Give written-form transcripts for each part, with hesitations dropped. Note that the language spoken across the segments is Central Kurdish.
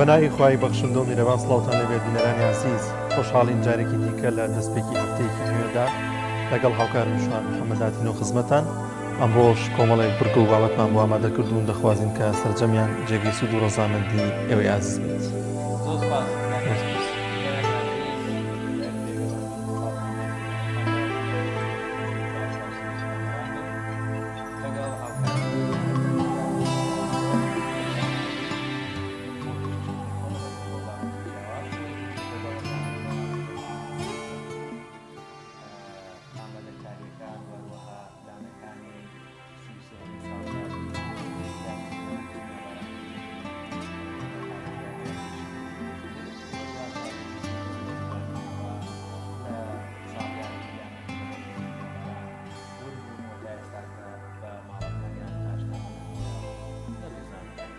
بەناوی خوای بەخشندە و میرەبان سڵاوتان لێبێت بینەرانی ئازیز خۆشحاڵین جارێکی دیکە لە دەستپێکی هەفتەیەکی نوێدا لەگەڵ هاوکارم شوان محەممەد هاتینەوە خزمەتان ئەمڕۆش کۆمەڵێک بڕگە و بابەتمان بۆ ئامادە کردوون دەخوازین کە سەرجەمیان جێگەی سوود و ڕەزامەندی ئێوەی ئازیز بێت. زۆر سپاس کاک زۆر سپاس. بینەرانی ئازیز لە پێگەمان سڵاوتان لێبێت لە هەمووتان باش و سەلامەت بن. لەگەڵ هاوکارانی بۆ پێشکەشکردنی کۆمەڵێک بڕگە و بابەتی جیاواز و یەکێکیش لە بابەتانە کە ئامادەکارییەکان و هەروەها پلانەکانی 33 ساڵیادی یادکردنەوەی کیمیابارانکردنی پارێزگای هەولێر و هەروەها بابەتێکی تر لە ساڵیادی دامەزراندنی کیمیاباران ون بوون و تا ئێستاکە بە ماڵەکانیان ئاشنا نەبوونەوە نەدۆزرانەتەوە.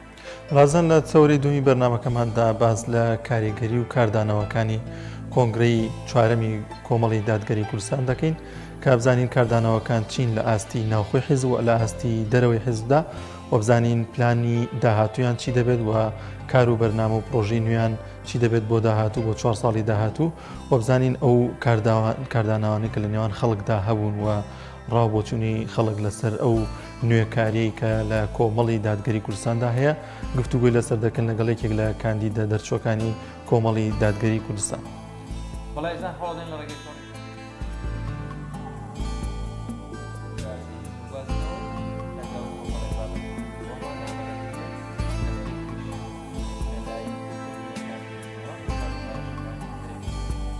ڕازان لە چەوەرەی دووەمی بەرنامەکەماندا باس لە کاریگەری و کاردانەوەکانی کۆنگرەی چوارەمی کۆمەڵی دادگەری کوردستان دەکەین کە بزانین کاردانەوەکان چین لە ئاستی ناوخۆی حیزب و لە ئاستی دەرەوەی حیزبدا و بزانین پلانی داهاتوویان چی دەبێت و کار و بەرنامە و پرۆژەی نوێیان چی دەبێت بۆ داهاتوو بۆ چوار ساڵی داهاتوو و بزانین ئەو کاردانەوانەی کە لە نێوان خەڵکدا هەبوون و ڕاو بۆچوونی خەڵک لەسەر ئەو نوێکاریەی کە لە کۆمەڵی دادگەری کوردستاندا هەیە گفتوگۆی لەسەر دەکەن لەگەڵ یەکێک لە کاندیدە دەرچووەکانی کۆمەڵی دادگەری کوردستان. بەڵێ ئەزیزان هەوڵدەین لە ڕێگەی تۆڕی مەجازی بگوازینەوە لەگەڵ کۆمەڵێک بابەتی گفتوگۆمان ئامادە کردووە دەستپێکیش لە لای تەکنیکەکان دەکەینەوە تا گوزارشەکانی هەرێمی کوردستان.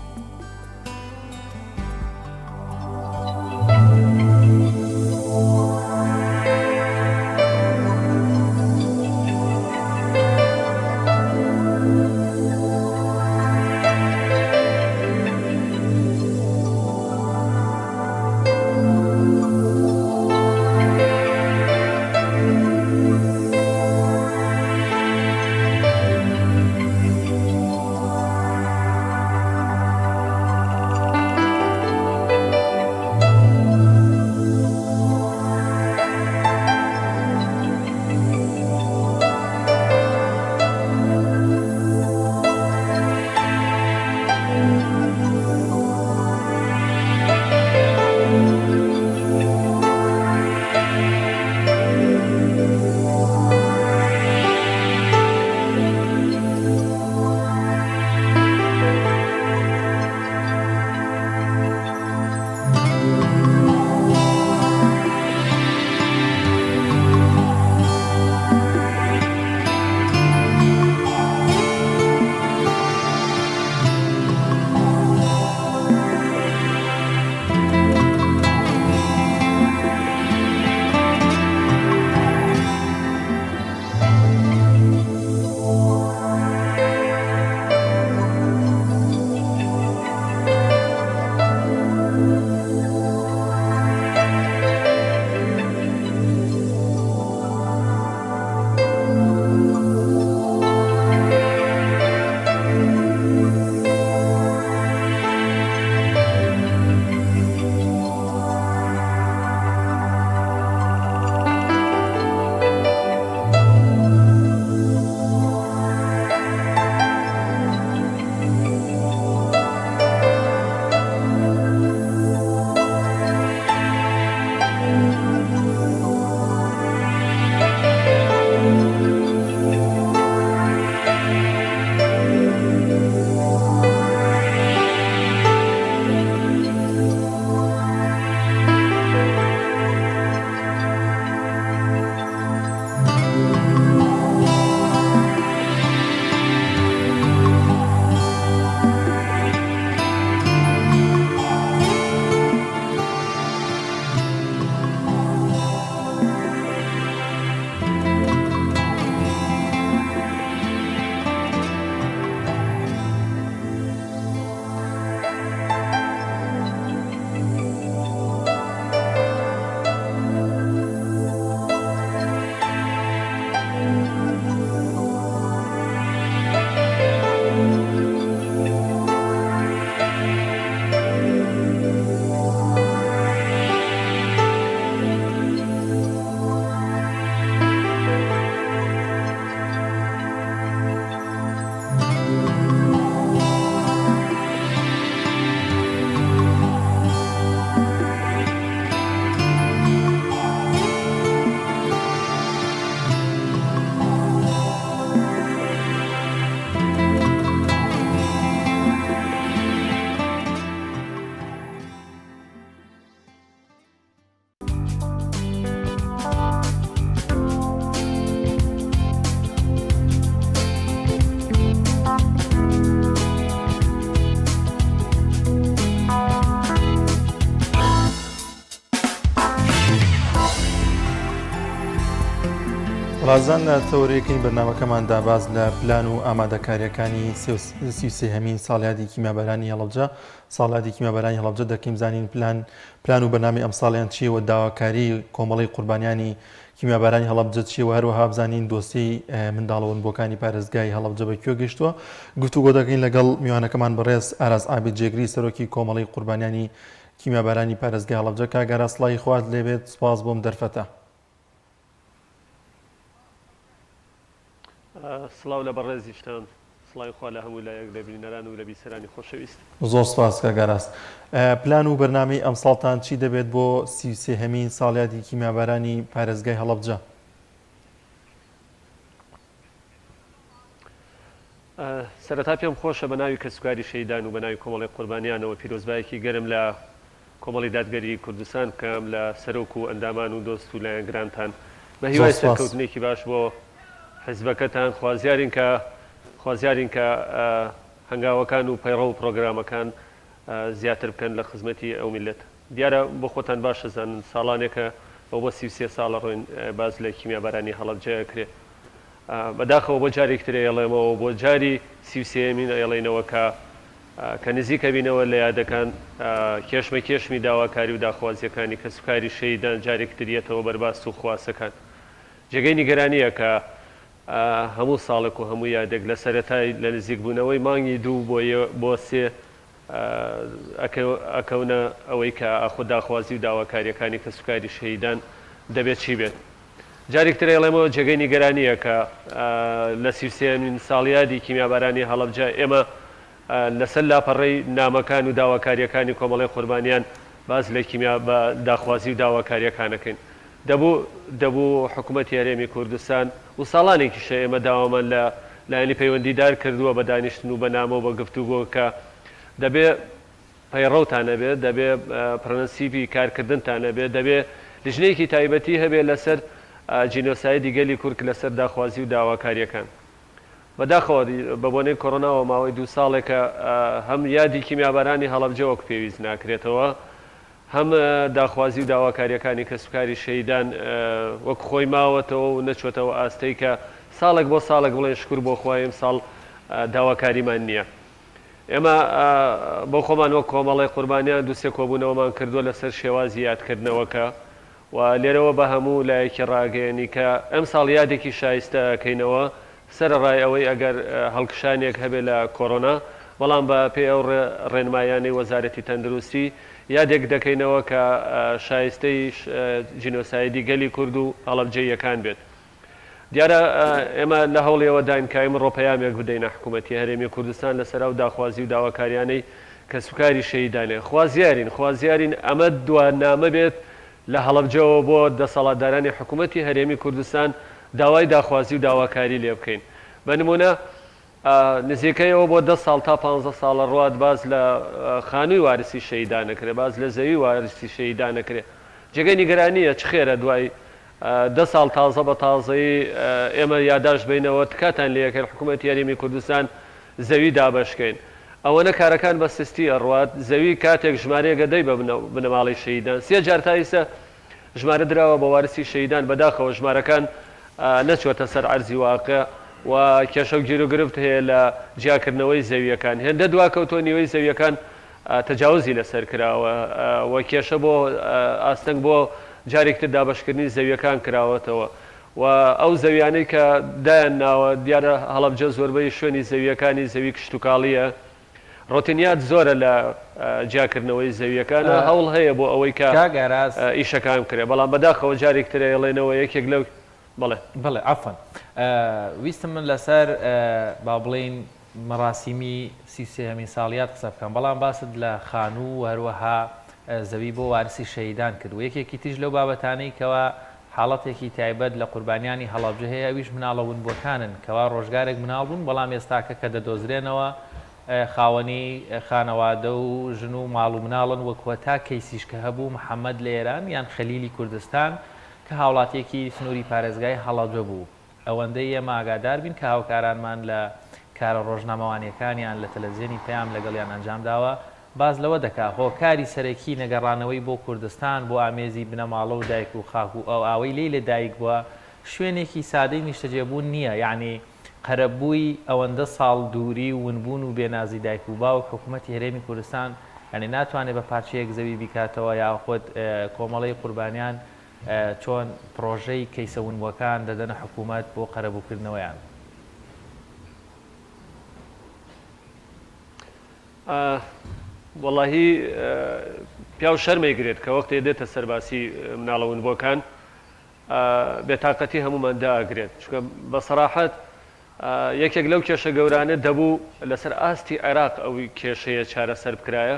بارزان لە تەوەرەکەی بەرنامەکەماندا باس لە پلان و ئامادەکاریەکانی 33هەمین ساڵیادی کیمیابارانی هەڵەبجە ساڵیادی کیمیابارانی هەڵەبجە دەکەین بزانین پلان پلان و بەرنامەی ئەمساڵیان چییە و داواکاری کۆمەڵەی قوربانیانی کیمیابارانی هەڵەبجە چییە و هەروەها بزانین دۆسیەی منداڵە ونبووەکانی پارێزگای هەڵەبجە بە کوێ گەیشتووە. گفتوگۆ دەکەین لەگەڵ میوانەکەمان بەڕێز ئاراس عابید جێگری سەرۆکی کۆمەڵەی قوربانیانی کیمیابارانی پارێزگای هەڵەبجە. کاک ئاراس سڵاوی خوات لێبێت، سوپاس بۆم دەرفەتە. سڵاو لە بەڕێزیشتان. سڵاوی خوا لە هەموو لایەک لە بینەران و لە بیسەرانی خۆشەویست. زۆر سپاس کاک ئاراس. پلان و بەرنامەی ئەمساڵتان چی دەبێت بۆ 33 هەمین ساڵیادی کیمیابارانی پارێزگای هەڵەبجە؟ سەرەتا پێم خۆشە بە ناوی کەسوکاری شەهیدان و بە ناوی کۆمەڵی قوربانیانەوە پیرۆزبایەکی گەرم لە کۆمەڵی دادگەریی کوردستان بکەم، لە سەرۆک و ئەندامان و دۆست و لایەنگرانتان. بە زۆر هیوای سپاس. سەرکەوتنێکی باش بۆ حیزبەکەتان، خوازیارین کە خوازیارین کە هەنگاوەکان و پەیڕەو و پڕۆگرامەکان زیاتر بکەن لە خزمەتی ئەو میللەتە. دیارە بۆ خۆتان باش ئەزانن ساڵانێکە ئەوە بۆ 33 ساڵە ڕۆین باس لە کیمیابارانی هەڵەبجە ئەکرێ. بەداخەوە بۆ جارێکی تر ئەیڵێمەوە و بۆ جاری 33مین ئەیڵێینەوە کە کە نزیک ئەبینەوە لە یادەکان، کێشمەکێشمی داواکاری و داخوازییەکانی کەسوکاری شەهیدان جارێکی تر یەتەوە بەرباس و خواسەکان. جێگەی نیگەرانییە کە هەموو ساڵێک و هەموو یادێک لە سەرەتای لە نزیکبوونەوەی مانگی دوو بۆ بۆ سێ ئەکەونە ئەوەی کە ئاخۆ داخوازی و داواکارییەکانی کەسوکاری شەهیدان دەبێت چی بێت. جارێکی تر ئەیڵێمەوە جێگەی نیگەرانییە کە لە 33مین ساڵیادی کیمیابارانی هەڵەبجە ئێمە لەسەر لاپەڕەی نامەکان و داواکارییەکانی کۆمەڵەی قوربانیان باس لە کیمیا بە داخوازی و داواکارییەکان ئەکەین. دەبوو دەبوو حکومەتی هەرێمی کوردستان و ساڵانێکیشە ئێمە داوامان لە لایەنی پەیوەندیدار کردووە بە دانیشتن و بە نامە و بە گفتوگۆ کە دەبێ پەیڕەوتان هەبێ، دەبێ پرەنسیپی کارکردنتان هەبێ، دەبێ لیژنەیەکی تایبەتی هەبێ لەسەر جینۆسایدی گەلی کورد لەسەر داخوازی و داواکارییەکان. بەداخەوە بە بۆنەی کۆرۆناوە ماوەی دوو ساڵێکە هەم یادی کیمیابارانی هەڵەبجە وەک پێویست ناکرێتەوە، هەم داخوازی و داواکارییەکانی کەسوکاری شەهیدان وەک خۆی ماوەتەوە و نەچووەتەوە ئاستەی کە ساڵێک بۆ ساڵێک بڵێن شوکر بۆ خوا ئیمساڵ داواکاریمان نییە. ئێمە بۆ خۆمان وەک کۆمەڵەی قوربانیان دوو سێ کۆبوونەوەمان کردووە لەسەر شێوازی یادکردنەوەکە و لێرەوە بە هەموو لایەکی ڕاگەیەنی کە ئەمساڵ یادێکی شایستە ئەکەینەوە سەرەڕای ئەوەی ئەگەر هەڵکشانێک هەبێ لە کۆرۆنا بەڵام بە پێی ئەو ڕێنماییانەی وەزارەتی تەندروستی یادێک دەکەینەوە کە شایستەی جینۆسایدی گەلی کورد و هەڵەبجەییەکان بێت. دیارە ئێمە لە هەوڵی ئەوەداین کە ئیمڕۆ پەیامێک بدەینە حکوومەتی هەرێمی کوردستان لەسەر ئەو داخوازی و داواکاریانەی کەسوکاری شەهیدانێ. خوازیارین، خوازیارین ئەمە دوا نامە بێت لە هەڵەبجەوە بۆ دەسەڵاتدارانی حکوومەتی هەرێمی کوردستان داوای داخوازی و داواکاری لێ بکەین. بە نموونە نزیکەی ئەوە بۆ دە ساڵ تا پانزە ساڵە ڕوات باس لە خانووی وارسی شەهیدان ئەکرێ، باس لە زەوی وارسی شەهیدان ئەکرێ. جێگەی نیگەرانییە چ خێرە دوای دە ساڵ تازە بە تازەیی ئێمە یاداشت بینەوە تکاتان لێ ئەکەین حکوومەتی هەرێمی کوردستان زەوی دابەش کەین. ئەوەنە کارەکان بە سستی ئەڕوات، زەوی کاتێک ژمارەیەک ئەدەی بە بنەماڵەی شەهیدان سێ جار تا ئیسە ژمارە دراوە بە وارسی شەهیدان بەداخەوە ژمارەکان نەچوەتە سەر عەرزی واقع و کێشە و گیروگرفت هەیە لە جیاکردنەوەی زەویەکان هێندە دواکەوتوە نیوەی زەویەکان تەجاوزی لەسەر کراوە و کێشە بۆ ئاستەنگ بۆ جارێکی تر دابەشکردنی زەویەکان کراوەتەوە و ئەو زەویانەی کە دایان ناوە دیارە هەڵەبجە زۆربەی شوێنی زەویەکانی زەوی کشتوکاڵیە ڕۆتینیات زۆرە لە جیاکردنەوەی زەویەکانە هەوڵ هەیە بۆ ئەوەی کە کاک ئاراس. ئیشەکان بکرێ بەڵام بەداخەوە جارێکی تر ئەیڵێنەوە یەکێک لەو بەڵێ. بەڵێ عەفوەن ویستم من لەسەر با بڵێین مەڕاسیمی 33هەمین ساڵیاد قسە بکەم بەڵام باست لە خانوو و هەروەها زەوی بۆ وارسی شەهیدان کرد و یەکێکی تریش لەو بابەتانەی کەوا حاڵەتێکی تایبەت لە قوربانیانی هەڵەبجە هەیە ئەویش مناڵە ونبووەکانن کەوا ڕۆژگارێک مناڵ بوون بەڵام ئێستاکە کە دەدۆزرێنەوە خاوەنی خانەوادە و ژن و ماڵ و مناڵن وە کۆتا کەیسیش کە هەبوو محەمەد لە ئێران یان خەلیلی کوردستان کە هاوڵاتیەکی سنووری پارێزگای هەڵەبجە بوو ئەوەندەی ئێمە ئاگادار بین کە هاوکارانمان لە کارە ڕۆژنامەوانیەکانیان لە تەلەفزیۆنی پەیام لەگەڵیان ئەنجام داوە باس لەوە دەکا هۆکاری سەرەکی نەگەڕانەوەی بۆ کوردستان بۆ ئامێزی بنەماڵە و دایک و خاک و ئەو ئاوەی لێی لە دایک بووە. شوێنێکی سادەی نیشتەجێبوون نییە، یەعنی قەرەبووی ئەوەندە ساڵ دووری و ونبوون و بێنازی دایک و باوک حکوومەتی هەرێمی کوردستان یانی ناتوانێت بە پارچەیەک زەوی بیکاتەوە یاخود کۆمەڵەی قوربانیان چۆن پڕۆژەی کەیسە ونبووەکان دەدەنە حکوومەت بۆ قەرەبووکردنەوەیان؟ وەڵاهی پیاو شەرمەی گرێت کە وەختێ دێتە سەر باسی مناڵە ونبووەکان بێتاقەتی هەموومان دائەگرێت چونکە بە سەراحەت یەکێک لەو کێشە گەورانە دەبوو لەسەر ئاستی عێراق ئەو کێشەیە چارەسەر بکرایە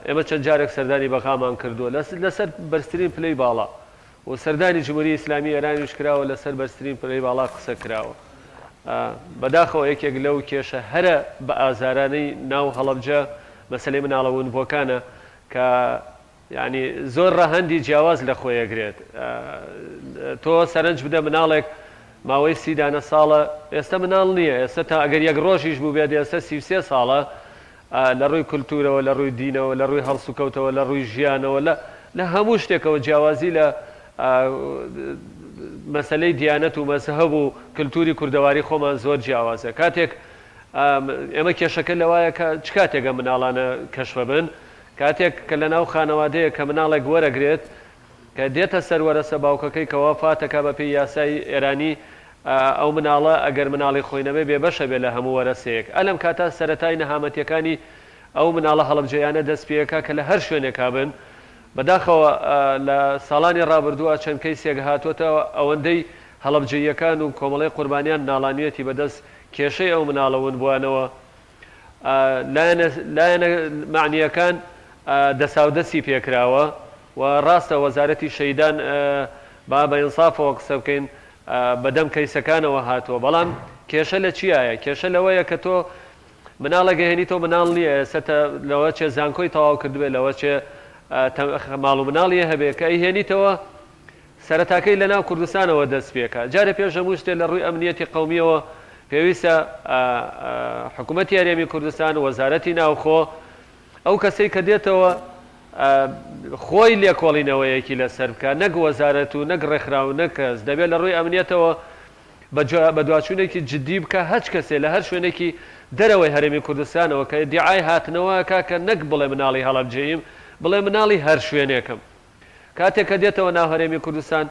ئێمە چەند جارێک سەردانی بەغامان کردووە لەسەر بەرزترین پلەی باڵا و سەردانی جمهوری ئیسلامی ئێرانیش کراوە لەسەر بەرزترین پلەی باڵا قسە کراوە بەداخەوە یەکێک لەو کێشە هەرە بە ئازارانەی ناو هەڵەبجە مەسەلەی مناڵە ونبووەکانە کە یانی زۆر ڕەهەندی جیاواز لە خۆی ئەگرێت. تۆ سەرنج بدە مناڵێک ماوەی سی دانە ساڵە ئێستە مناڵ نییە ئێستە تا ئەگەر یەک ڕۆژیش بووبێت ئێستە 33 ساڵە لە ڕووی کولتوورەوە لە ڕووی دینەوە لە ڕووی هەڵسوکەوتەوە لە ڕووی ژیانەوە لە لە هەموو شتێکەوە جیاوازی لە مەسەلەی دیانەت و مەزهەب و کلتوری کوردەواری خۆمان زۆر جیاوازە کاتێک ئێمە کێشەکە لەوایە کە چ کاتێک ئەم مناڵانە کەشفە بن کاتێک کە لەناو خانەوادەیەک کە مناڵێک وەرەگرێت کە دێتە سەر وەرەسە باوکەکەی کە وەفاتەکا بە پێی یاسای ئێرانی ئەو مناڵە ئەگەر مناڵی خۆی نەبێ بێ بەشە بێ لە هەموو وەرەسەیەک ئە لەم کاتە سەرەتای نەهامەتیەکانی ئەو مناڵە هەڵەبجەیانە دەست پێکا کە لە هەر شوێنێکا بن بەداخەوە لە ساڵانی ڕابردووە چەند کەیسێک هاتۆتەوە ئەوەندەی هەڵەبجەییەکان و کۆمەڵەی قوربانیان ناڵانویەتی بەدەست کێشەی ئەو مناڵە ونبوانەوە لایەنە لایەنە مەعنییەکان دەساودەسی پێکراوە و ڕاستە وەزارەتی شەهیدان با بە ئینسافەوە قسە بکەین بەدەم کەیسەکانەوە هاتووە بەڵام کێشە لە چیایە کێشە لەوەیە کە تۆ مناڵێک ئەهێنیتەوە مناڵ نییە ئێستا لەوە چێ زانکۆی تەواو کردبێ لەوە چێ ماڵ و مناڵی هەبێ کە ئەیهێنیتەوە سەرەتاکەی لە ناو کوردستانەوە دەست پێکا. جارێ پێش هەموو شتێ لە ڕووی ئەمنیەتی قەومییەوە پێویستە حکوومەتی هەرێمی کوردستان، وەزارەتی ناوخۆ، ئەو کەسەی کە دێتەوە خۆی لێکۆڵینەوەیەکی لەسەر بکا، نەک وەزارەت و نەک ڕێکخراو و نەک کەس. دەبێ لە ڕووی ئەمنیەتەوە بەدواچوونێکی جدی بکا، هەچ کەسێ لە هەر شوێنێکی دەرەوەی هەرێمی کوردستانەوە کە ئیدیعای هاتنەوە ئەکا کە نەک بڵێ مناڵی هەڵەبجەییم، بڵێ مناڵی هەر شوێنێکم. کاتێک کە دێتەوە ناو هەرێمی کوردستان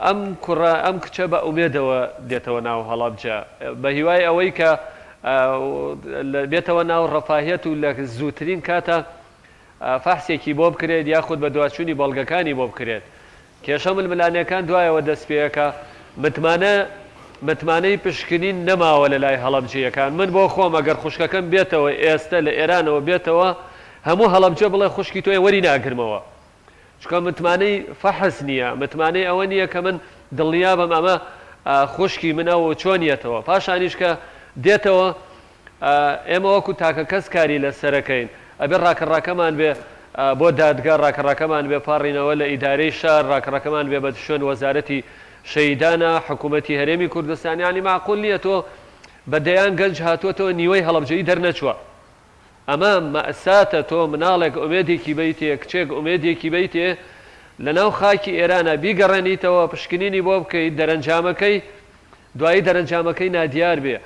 ئەم کوڕە ئەم کچە بە ئومێدەوە دێتەوە ناو هەڵەبجە بە هیوای ئەوەی کە بێتەوە ناو ڕەفاهیەت و لە زووترین کاتە فەحسێکی بۆ بکرێت یاخود بە دواچوونی بەڵگەکانی بۆ بکرێت کێشە ململانێکان دوایەوە دەست پێەکە متمانە متمانەی پشکنین نەماوە لە لای هەڵەبجەیەکان من بۆ خۆم ئەگەر خوشکەکەم بێتەوە ئێستە لە ئێرانەوە بێتەوە هەموو هەڵەبجە بڵێ خوشکی تۆیە وەری ناگرمەوە چونکە متمانەی فەحس نییە متمانەی ئەوە نییە کە من دڵنیابم ئەمە خوشکی منە و چۆن یەتەوە پاشانیش کە دێتەوە ئێمە وەکو تاکە کەس کاری لەسەرەکەین ئەبێ ڕاکەڕاکەمان بێ بۆ دادگا ڕاکەڕاکەمان بێ پاڕینەوە لە ئیدارەی شار ڕاکەڕاکەمان بێ بە شوێن وەزارەتی شەیدانە حکوومەتی هەرێمی کوردستان یانی معقول نییە تۆ بە دەیان گەنج هاتووەتەوە نیوەی هەڵەبجەیی دەرنەچووە ئەمە مەئساتە تۆ مناڵێک ئومێدێکی بەیتێ کچێک ئومێدێکی بەیتێ لەناو خاکی ئێرانە بیگەڕێنیتەوە پشکنینی بۆ بکەیت دەرەنجامەکەی دوایی دەرەنجامەکەی نادیار بێ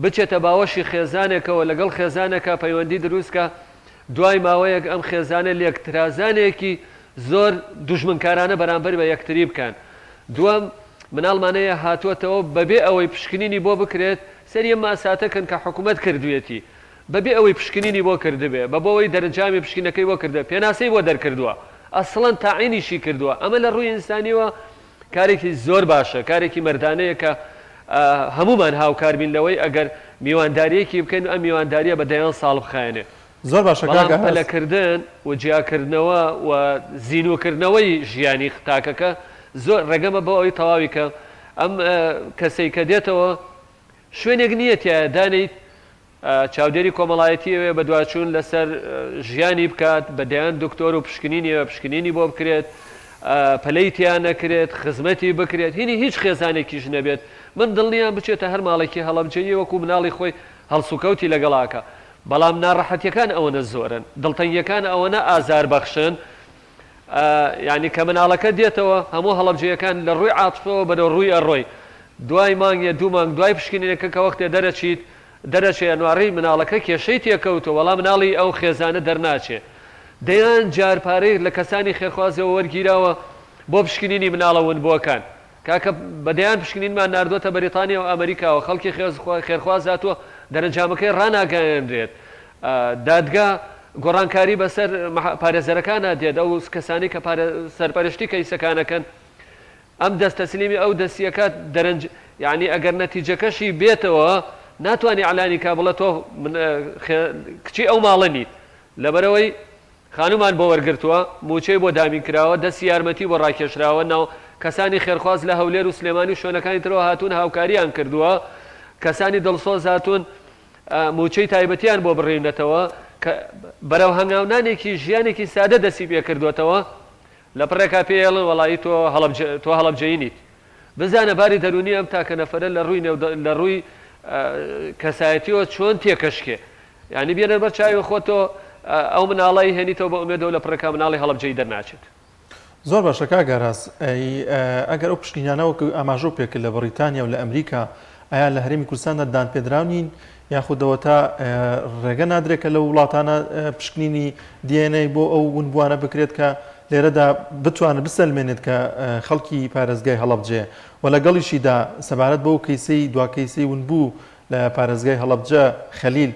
بچێتە باوەشی خێزانێکەوە لەگەڵ خێزانێکا پەیوەندی دروست کا دوای ماوەیەک ئەم خێزانە لێکترازانێکی زۆر دوژمنکارانە بەرامبەر بە یەکتری بکەن دووەم مناڵمان هەیە هاتووەتەوە بەبێ ئەوەی پشکنینی بۆ بکرێت سەیری ئەم مەئساتە کەن کە حکومەت کردوویەتی بەبێ ئەوەی پشکنینی بۆ کردبێ، بەبۆ ئەوەی دەرەنجامی پشکنەکەی بۆ کردبێ، پێناسەی بۆ دەرکردووە، ئەسڵەن تەعینیشی کردووە، ئەمە لە ڕووی ئینسانییەوە کارێکی زۆر باشە، کارێکی مەردانەیە کە هەموومان هاوکار بین لەوەی ئەگەر میواندارییەکی بکەین و ئەم میواندارییە بە دەیان ساڵ بخایەنێ. زۆر باشە بەڵام کاک ئەهەز. پەلەکردن و جیاکردنەوە و زینووکردنەوەی ژیانی تاکەکە زۆر ڕێگەمە بۆ ئەوەی تەواوی کەم، ئەم کەسەی کە دێتەوە شوێنێک نییە تیایا دانێیت چاودێری کۆمەڵایەتی ئەوێ بەدواچوون لەسەر ژیانی بکات، بە دەیان دکتۆر و پشکنینی ئەوێ پشکنینی بۆ بکرێت، پەلەی تیا نەکرێت، خزمەتی بکرێت، هینی هیچ خێزانێکیش نەبێت، من دڵنیام بچێتە هەر ماڵێکی هەڵەبجەیی وەکو مناڵی خۆی هەڵسوکەوتی لەگەڵا ئەکا، بەڵام ناڕەحەتیەکان ئەوەنە زۆرن، دڵتەنگیەکان ئەوەنە ئازاربەخشن. یانی کە مناڵەکە دێتەوە هەموو هەڵەبجەیەکان لە ڕووی عاتفەوە بەرەو ڕووی ئەڕۆی دوای مانگ یە دوو مانگ دوای پشکنینەکە کە وەختێ دەرەچیت دەرەچێ ئەنواڕی مناڵەکە کێشەی تێکەوتوە وەڵا مناڵی ئەو خێزانە دەرناچێ دەیان جار پارەی لە کەسانی خێرخوازەوە وەرگیراوە بۆ پشکنینی مناڵە ونبووەکان کاکە بە دەیان پشکنینمان ناردۆتە بەریتانیا و ئەمریکاوە خەڵکی خێرخواز هاتووە دەرەنجامەکەی ڕاناگەیەنرێت دادگا گۆڕانکاری بەسەر پارێزەرەکانا دێت ئەو کەسانی کە سەرپەرشتی کەیسەکانەکەن ئەم دەست تەسلیمی ئەو دەستیەکات دەرەنج یعنی ئەگەر نەتیجەکەشی بێتەوە ناتوانانی ئیعلانی کا بڵێ تۆ کچی ئەو ماڵە نیت لەبەرەوەی خانوومان بۆ وەرگرتووە، مووچەی بۆ دابین کراوە، دەستی یارمەتی بۆ ڕاکێشراوە، ناو کەسانی خێرخواز لە هەولێر و سلێمانی و شوێنەکانی ترەوە هاتوون هاوکارییان کردووە، کەسانی دڵسۆز هاتوون مووچەی تایبەتیان بۆ بڕیونەتەوە، کە بەرەو هەنگاونانێکی ژیانێکی سادە دەستی پێ کردووەتەوە، لە پڕێکا پێی ئەڵێن وەڵایی تۆ هەڵەبجە تۆ هەڵەبجەیی نیت. بزانە باری دەروونی ئەم تاکە نەفەرە لە ڕووی نێو لە ڕووی کەسایەتیەوە چۆن تێکەشکێ. یانی بێنەر بەر چاوی خۆت تۆ ئەو مناڵەی هێنیتەوە بە ئومێدەوە لە پڕێکا مناڵی هەڵەبجەیی دەرناچێت. زۆر باشە کاک ئاراس ئەی ئەگەر ئەو پشکنینانە وەک ئاماژەو پێکرد لە بەڕیتانیا و لە ئەمریکا ئایا لە هەرێمی کوردستاندا دانپێدراو نین یاخود ئەوەتا ڕێگە نادرێت کە لەو وڵاتانە پشکنینی DNA بۆ ئەو ونبووانە بکرێت کە لێرەدا بتوانێت بسەلمێنێت کە خەڵکی پارێزگای هەڵەبجەیە و لەگەڵیشیدا سەبارەت بەو کەیسەی دوا کەیسەی ونبوو لە پارێزگای هەڵەبجە خەلیل،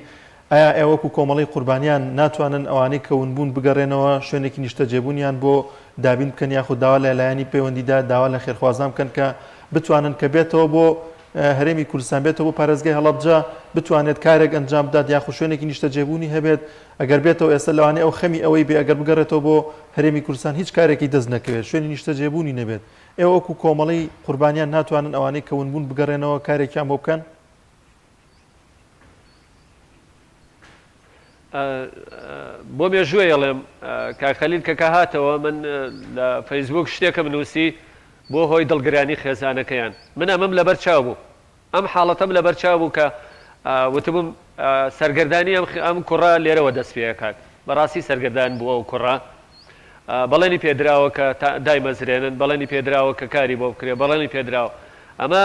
ئایا ئێوە وەکو کۆمەڵەی قوربانیان ناتوانن ئەوانەی کە ونبوون بگەڕێنەوە شوێنێکی نیشتەجێبوونیان بۆ دابین بکەن یاخود داوا لە لایەنی پەیوەندیدار داوا لە خێرخوازان بکەن کە بتوانن کە بێتەوە بۆ هەرێمی کوردستان بێتەوە بۆ پارێزگای هەڵەبجە بتوانێت کارێک ئەنجام بدات یاخود شوێنێکی نیشتەجێبوونی هەبێت ئەگەر بێتەوە ئێستا لەوانەیە ئەو خەمی ئەوەی بێ ئەگەر بگەڕێتەوە بۆ هەرێمی کوردستان هیچ کارێکی دەست نەکەوێت شوێنی نیشتەجێبوونی نەبێت ئێوە وەکو کۆمەڵەی قوربانیان ناتوانن ئەوانەی کە ونبوون بگەڕێنەوە کارێکیان بۆ بکەن؟ بۆ مێژووە ئەڵێم کاک خەلیل کە کە هاتەوە من لە فەیسبوک شتێکم نووسی بۆ هۆی دڵگرانی خێزانەکەیان من ئەمەم لەبەر چاو بوو ئەم حاڵەتەم لەبەر چاو بوو کە وتبووم سەرگەردانی ئەم ئەم کوڕە لێرەوە دەست پێ ئەکات بەڕاستی سەرگەردان بوو ئەو کوڕە بەڵێنی پێدراوە کە دایمەزرێنن بەڵێنی پێدراوە کە کاری بۆ بکرێ بەڵێنی پێدراوە ئەمە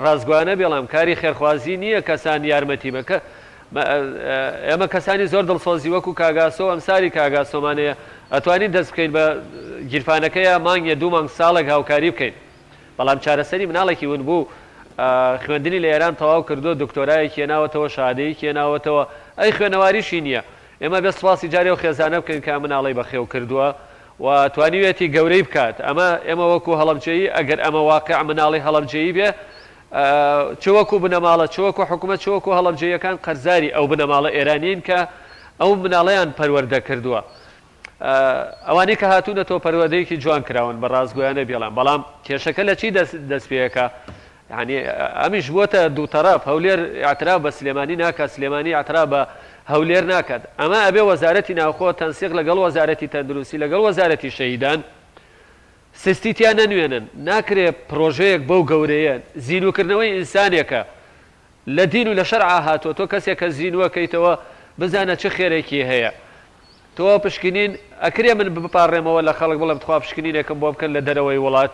ڕاستگوانە بێڵام کاری خێرخوازی نییە کەسان یارمەتی بە کە ئێمە کەسانی زۆر دڵسۆزی وەکو کاگاسۆ ئەمساری کاگاسۆمانەیە ئەتوانین دەست بکەین بە گیرفانەکەیە مانگێ دوو مانگ ساڵێک هاوکاری بکەین بەڵام چارەسەری مناڵێکی ونبوو خوێندنی لە ئێران تەواو کردووە، دکتۆرایەکی هێناوەتەوە، شەهادەیەکی هێناوەتەوە، ئەی خوێنەواریشی نییە. ئێمە ئەبێ سوپاسی جارێ ئەو خێزانە بکەین کە ئەم مناڵەی بەخێو کردووە و توانیویەتی گەورەی بکات. ئەمە ئێمە وەکو هەڵەبجەیی ئەگەر ئەمە واقیع مناڵی هەڵەبجەیی بێ چ وەکو بنەماڵە چ وەکو حکومەت چ وەکو هەڵەبجەییەکان قەرزاری ئەو بنەماڵە ئێرانیین کە ئەو مناڵەیان پەروەردە کردووە. ئەوانەی کە هاتوونەتەوە پەروەردەیەکی جوان کراون بە ڕاستگۆیانە بێڵام بەڵام کێشەکە لە چی دەست پێەکە یعنی ئەمیش بووەتە دوو تەرەف هەولێر اعتراف بە سلێمانی ناکات سلێمانی اعتراف بە هەولێر ناکات ئەمە ئەبێ وەزارەتی ناوخۆ تەنسیق لەگەڵ وەزارەتی تەندروستی لەگەڵ وەزارەتی شەهیدان سستی تیا نەنوێنن ناکرێ پرۆژەیەک بەو گەورەیە زیندووکردنەوەی ئینسانێکە لە دین و لە شەرعا هاتووە تۆ کەسێک کە زینووە کەیتەوە بزانە چ خێرێکی هەیە تۆ پشکنین ئەکرێ من بپاڕێمەوە لە خەڵک بڵێم تخوا پشکنینێکم بۆ بکەن لە دەرەوەی وڵات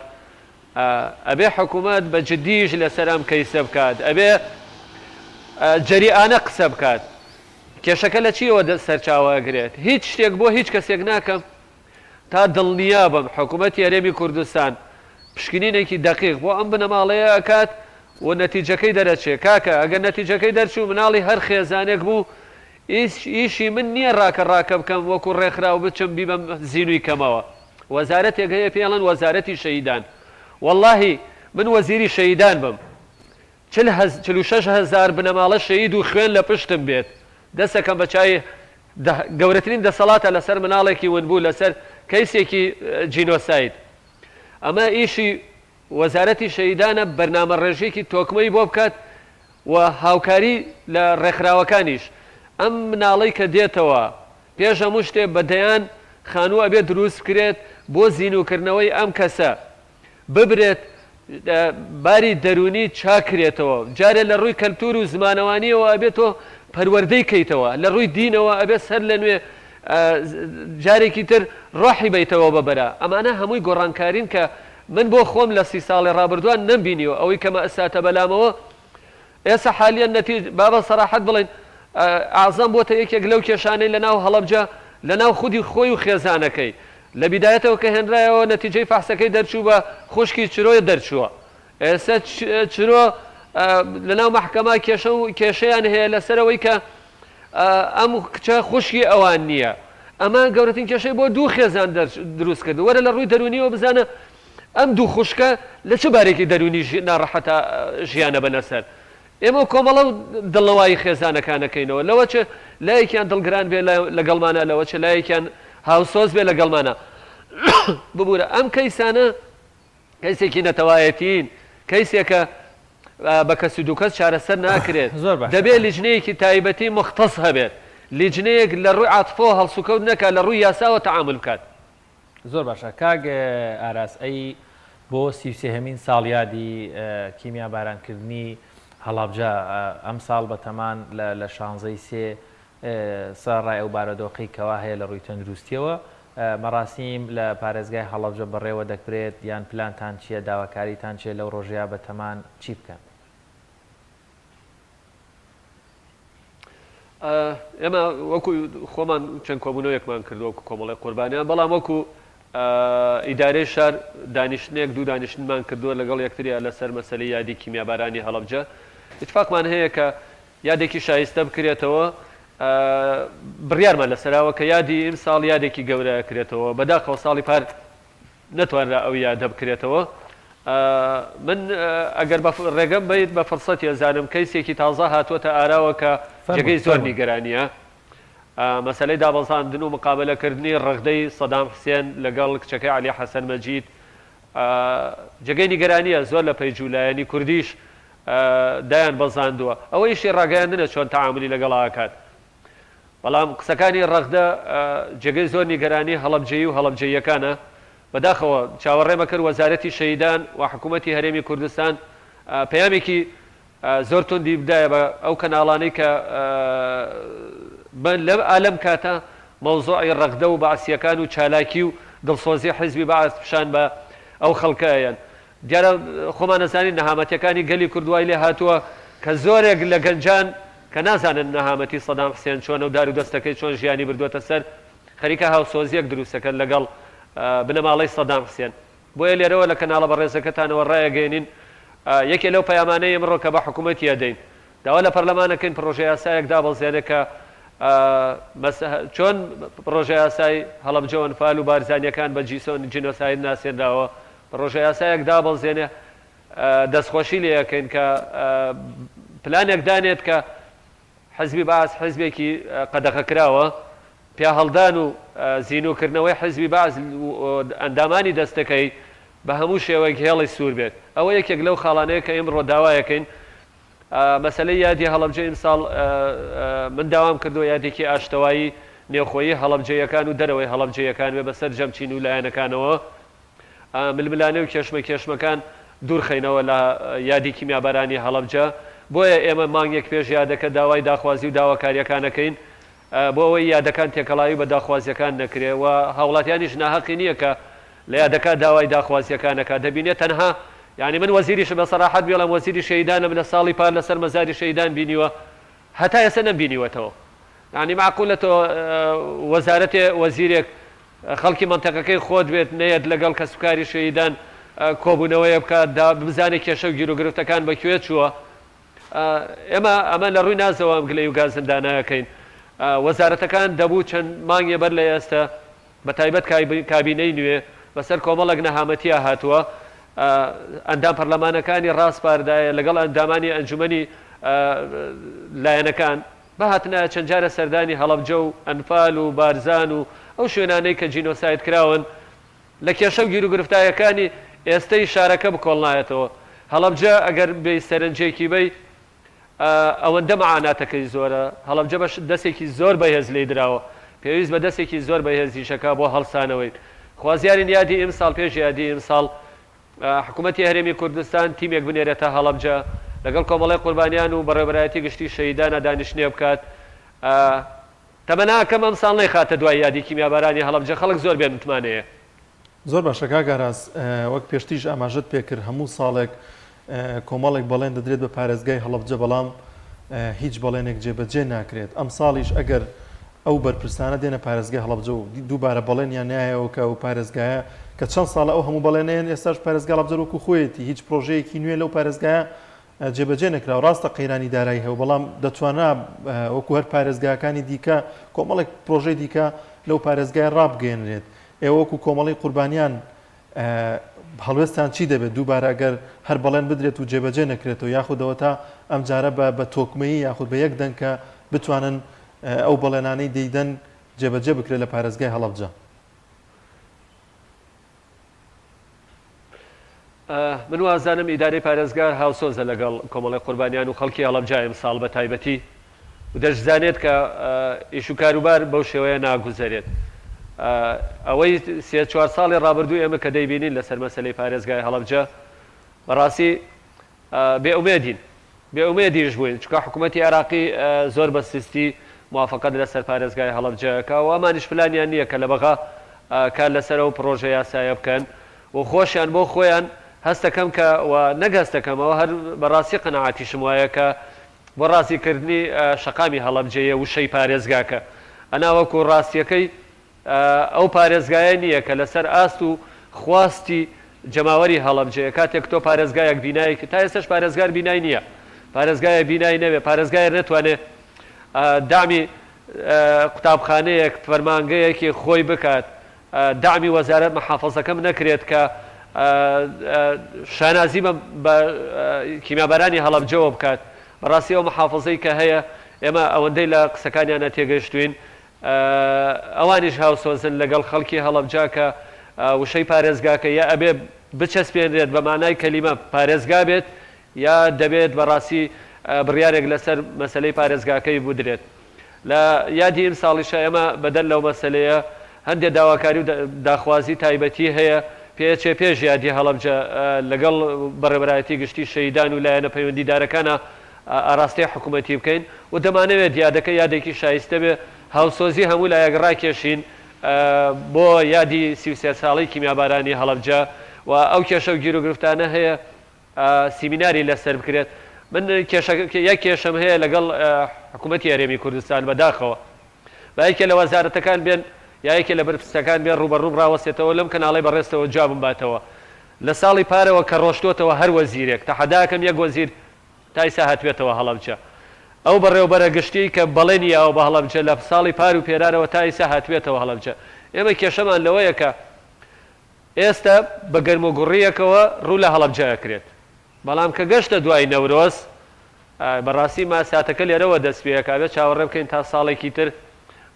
ئەبێ حکوومەت بە جدیش لەسەر ئەم کەیسە بکات ئەبێ جەریئانە قسە بکات کێشەکە لە چیەوە سەرچاوە ئەگرێت هیچ شتێک بۆ هیچ کەسێک ناکەم تا دڵنیابم حکومەتی هەرێمی کوردستان پشکنینێکی دەقیق بۆ ئەم بنەماڵەیە ئەکات و نەتیجەکەی دەرەچێ کاکە ئەگەر نەتیجەکەی دەرچوو مناڵی هەر خێزانێک بوو ئیش ئیشی من نییە ڕاکە ڕاکە بکەم وەکو ڕێکخراو بچم بیبەم زینوی کەمەوە وەزارەتێک هەیە پێی ئەڵێن وەزارەتی شەهیدان وەڵاهی من وەزیری شەهیدان بم 46 هەزار بنەماڵە شەهید و خوێن لە پشتم بێت دەسەکەم بە چای گەورەترین دەسەڵاتە لەسەر مناڵێکی ونبوو لەسەر کەیسێکی جینۆساید ئەمە ئیشی وەزارەتی شەهیدانە بەرنامە ڕێژیەکی تۆکمەی بۆ بکات و هاوکاری لە ڕێکخراوەکانیش ئەم مناڵەی کە دێتەوە پێش هەموو شتێ بە دەیان خانوو ئەبێ دروست بکرێت بۆ زینووکردنەوەی ئەم کەسە ببرێت باری دەروونی چاک کرێتەوە جارێ لە ڕووی کەلتوور و زمانەوانیەوە ئەبێت تۆ پەروەردەی کەیتەوە لە ڕووی دینەوە ئەبێت سەر لە نوێ. جارێکی تر ڕۆحی بەیتەوە بە بەرا. ئەمانە هەمووی گۆڕانکارین کە من بۆ خۆم لە سی ساڵی ڕابردووان نەمبینیوە. ئەوەی کە مەئساتە بەلامەوە ئێستا حالیەن نەتیج با بە سەراحەت بڵێین ئەعزەم بۆتە یەکێک لەو کێشانەی لە ناو هەڵەبجە لە ناو خودی خۆی و خێزانەکەی. لە بیدایەتەوە کە هێنرایەوە نەتیجەی فەحسەکەی دەرچوو بە خوشکی چرۆ دەرچووە. ئێستا چرۆ لە ناو مەحکەمە کێشە و کێشەیان هەیە لەسەر ئەوەی کە ئەم کچە خوشکی ئەوان نییە. ئەمە گەورەترین کێشەی بۆ دوو خێزان دروست کرد. وەرە لە ڕووی دەروونیەوە بزانە ئەم دوو خوشکە لە چ بارێکی دەروونی ناڕەحەتا ژیانە بەنە سەر. ئێمە کۆمەڵە و دڵنەوایی خێزانەکان ئەکەینەوە لەوە چ لایەکیان دڵگران بێ لەگەڵمانا لەوە چ لایەکیان هاوسۆز بێ لەگەڵمانا. ببورە ئەم کەیسانە کەیسێکی نەتەوایەتیین، کەیسێکە بە کەس و دووکەس چارەسەر ناکرێت، زۆر باشە. دەبێت لیجنەیەکی تایبەتی موختەس هەبێت، لیجنەیەک لە ڕووی عاتفەوە هەڵسوکەوت نەکات، لە ڕووی یاساوە تەعامول بکات. زۆر باشە کاک ئاراس، ئەی بۆ 33 هەمین ساڵیادی کیمیابارانکردنی هەڵەبجە ئەمساڵ بەتەمان لە شانزەی سێ سەرەڕای ئەو بارودۆخەی کەوا هەیە لە ڕووی تەندروستیەوە، مەراسیم لە پارێزگای هەڵەبجە بەڕێوە دەکبرێت یان پلانتان چیە، داواکاریتان چیە لەو ڕۆژەیا بەتەمان چی بکەن؟ ئێمە وەکو خۆمان چەند کۆبوونەوەیەکمان کردووە وەکو کۆمەڵی قوربانیان، بەڵام وەکو ئیدارەی شار دانیشتنێک دوو دانیشتنمان کردووە لەگەڵ یەکتریا لەسەر مەسەلەی یادی کیمیابارانی هەڵەبجە. ئیتفاقمان هەیە کە یادێکی شایستە بکرێتەوە، بڕیارمان لەسەراوە کە یادی ئیمساڵ یادێکی گەورە ئەکرێتەوە، بەداخەوە ساڵی پار نەتوانرا ئەو یادە بکرێتەوە. من ئەگەر بە ڕێگەم بەیت بە فرسەتی ئەزانم کەیسێکی تازە هاتووەتە ئاراوە کە جێگەی زۆر نیگەرانییە، مەسەلەی دابەزاندن و مقابەلەکردنی ڕەغدەی سەدام حسێن لەگەڵ کچەکەی عەلی حەسەن مەجید جێگەی نیگەرانییە، زۆر لە پەیج و لایەنی کوردیش دایان بەزاندووە. ئەوە ئیشی ڕاگەیاندنە چۆن تەعامولی لەگەڵا ئەکات. بەڵام قسەکانی ڕەغدە جێگەی زۆر نیگەرانی هەڵەبجەیی و هەڵەبجەییەکانە. بەداخەوە چاوەڕێمە کرد وەزارەتی شەهیدان و حکوومەتی هەرێمی کوردستان پەیامێکی زۆر توندی بدایە بە ئەو کەناڵانەی کە لەم ئا لەم کاتە مەوزوعی ڕەغدە و بەعسییەکان و چالاکی و دڵسۆزی حیزبی بەعس پیشان بە ئەو خەڵکە ئەیەن. دیارە خۆمان ئەزانین نەهامەتیەکانی گەلی کورد وای لێ هاتووە کە زۆرێک لە گەنجان کە نازانن نەهامەتی سەدام حسێن چۆنە و دار و دەستەکەی چۆن ژیانی بردووەتە سەر خەریکە هاوسۆزیەک دروست ئەکەن لەگەڵ بنەماڵەی سەدام حسێن. بۆیە لێرەوە لە کەناڵە بەڕێزەکەتانەوە ڕایەگەیەنین یەکێ لەو پەیامانەی ئمڕۆ کە بە حکوومەتی ئەدەین داوا لە پەرلەمان ئەکەین پڕۆژەیاسایەک دابەزێنێ کە چۆن پڕۆژەیاسای هەڵەبجە و ئەنفال و بارزانیەکان بە جیسۆن جینۆساید ناسێنراوە پڕۆژەیاسایەک دابەزێنێ دەستخۆشی لێ ئەکەین کە پلانێک دانێت کە حزبی بەعس حزبێکی قەدەغەکراوە، پیاهەڵدان و زینووکردنەوەی حزبی بەعس و ئەندامانی دەستەکەی بە هەموو شێوەیەک هێڵی سوور بێت. ئەوە یەکێک لەو خاڵانەیە کە ئیمڕۆ داوایەکەین. مەسەلەی یادی هەڵەبجە ئیمساڵ من داوام کردووە یادێکی ئاشتەوایی نێوخۆیی هەڵەبجەییەکان و دەرەوەی هەڵەبجەییەکان بێ بە سەرجەم چین و لایەنەکانەوە. ململانێ و کێشمەکێشمەکان دوورخەینەوە لە یادی کیمیابارانی هەڵەبجە، بۆیە ئێمە مانگێک پێش یادەکە داوای داخوازی و داواکارییەکان ئەکەین بۆ ئەوەی یادەکان تێکەڵاوی بە داخوازییەکان نەکرێ و هاوڵاتیانیش ناهەقی نییە کە لە یادەکە داوای داخوازییەکان ئەکات دەبینێ تەنها یانی من وەزیریشم بە سەراحەت بێڵم وەزیری شەهیدانم لە ساڵی پار لەسەر مەزاری شەهیدان بینیوە هەتا ئێستا نەمبینیوەتەوە یانی مەعقولە تۆ وەزارەتێ وەزیرێک خەڵکی مەنتەقەکەی خۆت بێت نەیەت لەگەڵ کەسوکاری شەهیدان کۆبوونەوەیە بکات دا بزانێت کێشە و گیروگرفتەکان بە کوێ چووە ئێمە ئەمە لە ڕووی نازەوە ئەم گلەی و گازندانە ئەکەین وەزارەتەکان دەبوو چەند مانگێ بەر لە ئێستە بە تایبەت کابینەی نوێ بەسەر کۆمەڵێک نەهامەتیا هاتووە ئەندام پەرلەمانەکانی ڕاسپاردایە لەگەڵ ئەندامانی ئەنجومەنی لایەنەکان بهاتنایە چەند جارە سەردانی هەڵەبجە و ئەنفال و بارزان و ئەو شوێنانەی کە جینۆساید کراون لە کێشە و گیروگرفتایەکانی ئێستەی شارەکە بکۆڵنایەتەوە. هەڵەبجە ئەگەر بێی سەرنجێکی بەی ئەوەندە مەعاناتەکەی زۆرە. هەڵەبجە بە دەستێکی زۆر بەهێز لێی دراوە. پێویست بە دەستێکی زۆر بەهێزیش ئەکا بۆ هەڵسانەوەی. خوازیارین یادی ئیمساڵ پێش یادی ئیمساڵ حکومەتی هەرێمی کوردستان تیمێک بنێرێتە هەڵەبجە لەگەڵ کۆمەڵەی قوربانیان و بەڕێوەبەرایەتی گشتی شەهیدانا دانیشتنێ بکات. تەمەناکەم ئەمساڵ نەیخاتە دوای یادی کیمیابارانی هەڵەبجە خەڵک زۆر بێ متمانەیە. زۆر باشە کاک ئاراس، وەک پێشتریش ئاماژەت پێکرد هەموو ساڵێک کۆمەڵێک بەڵێن دەدرێت بە پارێزگای هەڵەبجە بەڵام هیچ بەڵێنێک جێبەجێ ناکرێت، ئەمساڵیش ئەگەر ئەو بەرپرسانە دێنە پارێزگای هەڵەبجە و دووبارە بەڵێنیان نایەوە کە ئەو پارێزگایە کە چەند ساڵە ئەو هەموو بەڵێنەیەن ئێستاش پارێزگای هەڵەبجە وەکو خۆیەتی هیچ پرۆژەیەکی نوێ لەو پارێزگایە جێبەجێ نەکراوە، ڕاستە قەیرانی دارایی هەیە بەڵام دەتوانرا وەکو هەر پارێزگاکانی دیکە کۆمەڵێک پرۆژەی دیکە لەو پارێزگای ڕابگەیەنرێت. ئێوە وەکو کۆمەڵەی قوربانیان هەڵوێستان چی دەبێت دووبارە ئەگەر هەر بەڵێن بدرێت و جێبەجێ نەکرێتەوە یاخود ئەوەتا ئەمجارە بە بە تۆکمەیی یاخود بە یەک دەنگ کە بتوانن ئەو بەڵێنانەی دەیدەن جێبەجێ بکرێت لە پارێزگای هەڵەبجە؟ من وازانم ئیدارەی پارێزگار هاوسۆزە لەگەڵ کۆمەڵی قوربانیان و خەڵکی هەڵەبجە ئیمساڵ بە تایبەتی و دەشزانێت کە ئیش و کاروبار بەو شێوەیە ناگوزەرێت. ئەوەی سێ چوار ساڵی ڕابردوو ئێمە کە دەیبینین لەسەر مەسەلەی پارێزگای هەڵەبجە بەڕاستی بێ ئومێدین. بێ ئومێدیش بووین چونکە حکوومەتی عێراقی زۆر بە سستی موافقەت لەسەر پارێزگای هەڵەبجە ئەکا و ئەمانیش پلانیان نییە کە لە بەغا کار لەسەر ئەو پڕۆژە یاسایە بکەن و خۆشیان بۆ خۆیان هەستەکەم کە و نەک هەستەکەم ئەوە هەر بەڕاستی قەناعەتیشم وایە کە بۆ ڕازیکردنی شەقامی هەڵەبجەیە وشەی پارێزگاکە ئەنا وەکو ڕاستیەکەی ئەو پارێزگایە نییە کە لەسەر ئاست و خواستی جەماوەری هەڵەبجەیە کاتێک تۆ پارێزگایەک بینای تا ئێستاش پارێزگار بینای نییە پارێزگایە بینای نەبێ پارێزگایە نەتوانێ دامی قوتابخانەیەک فەرمانگەیەکی خۆی بکات دەعمی وەزارەت محافەزەکەم نەکرێت کە شانازی بە کیمیابارانی هەڵەبجەوە بکات بەڕاستی ئەو محافەزەی کە هەیە ئێمە ئەوەندەی لە قسەکانیانە تێگەشتوین ئەوانیش هاوسۆزن لەگەڵ خەڵکی هەڵەبجە کە وشەی پارێزگاکە یا ئەبێ بچەسپێنرێت بە مانای کەلیمە پارێزگا بێت یا دەبێت بەڕاستی بڕیارێک لەسەر مەسەلەی پارێزگاکەی بدرێت. لە یادی ئیمساڵیشا ئێمە بەدەر لەو مەسەلەیە هەندێ داواکاری و داخوازی تایبەتی هەیە، پێچێ پێش یادی هەڵەبجە لەگەڵ بەڕێوەبەرایەتی گشتی شەهیدان و لایەنە پەیوەندیدارەکانا ئاراستەی حکومەتی بکەین و دەمانەوێت یادەکە یادێکی شایستە بێ، هاوسۆزی هەموو لایەک ڕاکێشین بۆ یادی 33 ساڵەی کیمیابارانی هەڵەبجە و ئەو کێشە و گیروگرفتانە هەیە سیمیناری لەسەر بکرێت. من کێشە یەک کێشەم هەیە لەگەڵ حکوومەتی هەرێمی کوردستان بەداخەوە با یەکێ لە وەزارەتەکان بێن یا یەکێ لە بەرپرسەکان بێن ڕووبەڕووم ڕاوەستێتەوە لەم کەناڵەی بەڕێزتەوە جوابم باتەوە لە ساڵی پارەوە کە ڕۆشتۆتەوە هەر وەزیرێک تەحەداکەم یەک وەزیر تا ئیستا هاتبێتەوە هەڵەبجە ئەو بەڕێوبەرە گشتیەی کە بەڵێنی یاوە بە هەڵەبجە لە ساڵی پار و پێرارەوە تا ئیستا هاتبێتەوە هەڵەبجە ئێمە کێشەمان لەوەیە کە ئێستە بە گەرموگوڕییەکەوە ڕوو لە هەڵەبجە ئەکرێت، بەڵام کە گەشتە دوای نەورۆز، بە ڕاستی ماساتەکە لێرەوە دەست پێ ئەکا، ئەبێ چاوەڕێ بکەین تا ساڵێکی تر،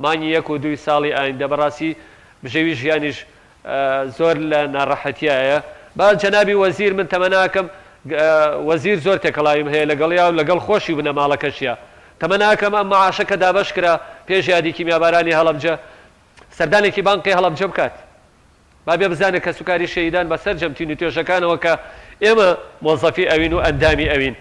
مانگی یەک و دووی ساڵی ئایندە، بە ڕاستی بژێوی ژیانیش زۆر لە ناڕەحەتیایە. با جەنابی وەزیر، من تەمەناکەم وەزیر زۆر تێکەڵاویم هەیە لەگەڵیا و لەگەڵ خۆشی و بنەماڵەکەشیا، تەمەناکەم ئەم مەعاشە کە دابەش کرا پێش یادی کیمیابارانی هەڵەبجە، سەردانێکی بانقی هەڵەبجە بکات. با بێ بزانێت کەسوکاری شەهیدان بە سەرجەم تین و توێژەکانەوە کە ئێمە مۆزەفی ئەوین و ئەندامی ئەوین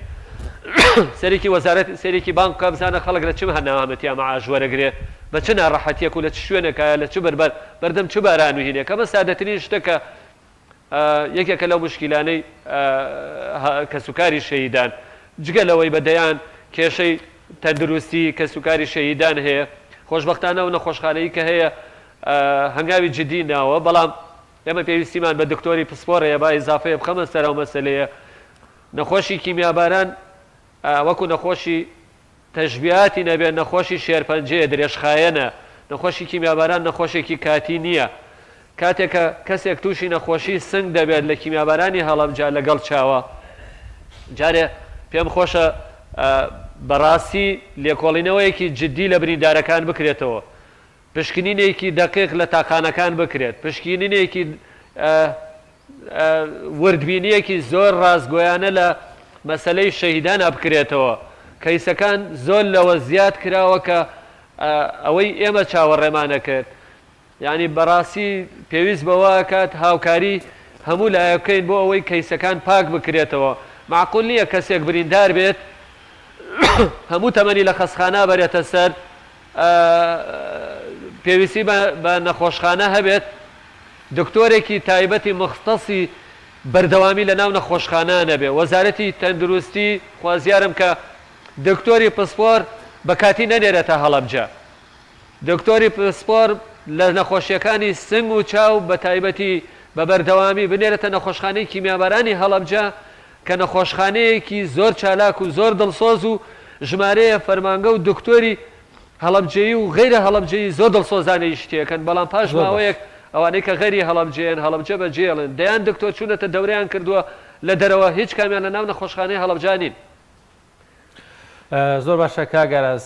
سەرێکی وەزارەت سەرێکی بانک بکە بزانە خەڵک لە چ ناهەمەتیا مەعاش وەرەگرێ بە چ ناڕەحەتیەک و لە چ شوێنێکایە لە چ بەربەر بەردەم چ باران و هینێک ئەمە سادەترین شتە کە یەکێکە لەو مشکیلانەی کەسوکاری شەهیدان جگە لەوەی بە دەیان کێشەی تەندروستی کەسوکاری شەهیدان هەیە خۆشبەختانە ئەو نەخۆشخانەی کە هەیە هەنگاوی جدی ناوە، بەڵام ئێمە پێویستیمان بە دکتۆری پسپۆر هەیە، با ئیزافەیە بخەمە سەر ئەو مەسەلەیە، نەخۆشی کیمیاباران وەکو نەخۆشی تەشبیهاتی نەبێت نەخۆشی شێرپەنجەیە درێژخایەنە، نەخۆشی کیمیاباران نەخۆشێکی کاتی نییە، کاتێک کە کەسێک تووشی نەخۆشی سنگ دەبێت لە کیمیابارانی هەڵەبجە لەگەڵ چاوە جارێ پێم خۆشە بەڕاستی لێکۆڵینەوەیەکی جدی لە بریندارەکان بکرێتەوە پشکنینێکی دەقیق لە تاقانەکان بکرێت، پشکینینێکی وردبینییەکی زۆر ڕاستگۆیانە لە مەسەلەی شەهیدانا بکرێتەوە، کەیسەکان زۆر لەوە زیاد کراوە کە ئەوەی ئێمە چاوەڕێمان ئەکرد، یانی بەڕاستی پێویست بەوە ئەکات هاوکاری هەموو لایەک بکەین بۆ ئەوەی کەیسەکان پاک بکرێتەوە، مەعقول نییە کەسێک بریندار بێت هەموو تەمەنی لە خەستخانە بەرێتە سەر. پێویستی بە نەخۆشخانە هەبێت دکتۆرێکی تایبەتی مختصی بەردەوامی لە ناو نەخۆشخانە نەبێ وەزارەتی تەندروستی خوازیارم کە دکتۆری پسپۆر بە کاتی نەنێرێتە هەڵەبجە دکتۆری پسپۆر لە نەخۆشیەکانی سنگ و چاو بە تایبەتی بە بەردەوامی بنێرێتە نەخۆشخانەی کیمیابارانی هەڵەبجە کە نەخۆشخانەیەکی زۆر چالاک و زۆر دڵسۆز و ژمارەیە فەرمانگە و دکتۆری هەڵەبجەیی و غەیرە هەڵەبجەیی زۆر دڵسۆزانە ئیشی تێکەن بەڵام پاش زۆر باش. ماوەیەک ئەوانەی کە غەیری هەڵەبجەیەن هەڵەبجە بەجێڵێن دەیان دکتۆر چوونەتە دەورەیان کردووە لە دەرەوە هیچ کامیان لە ناو نەخۆشخانەی هەڵەبجە نین. زۆر باشە کاک ئاراس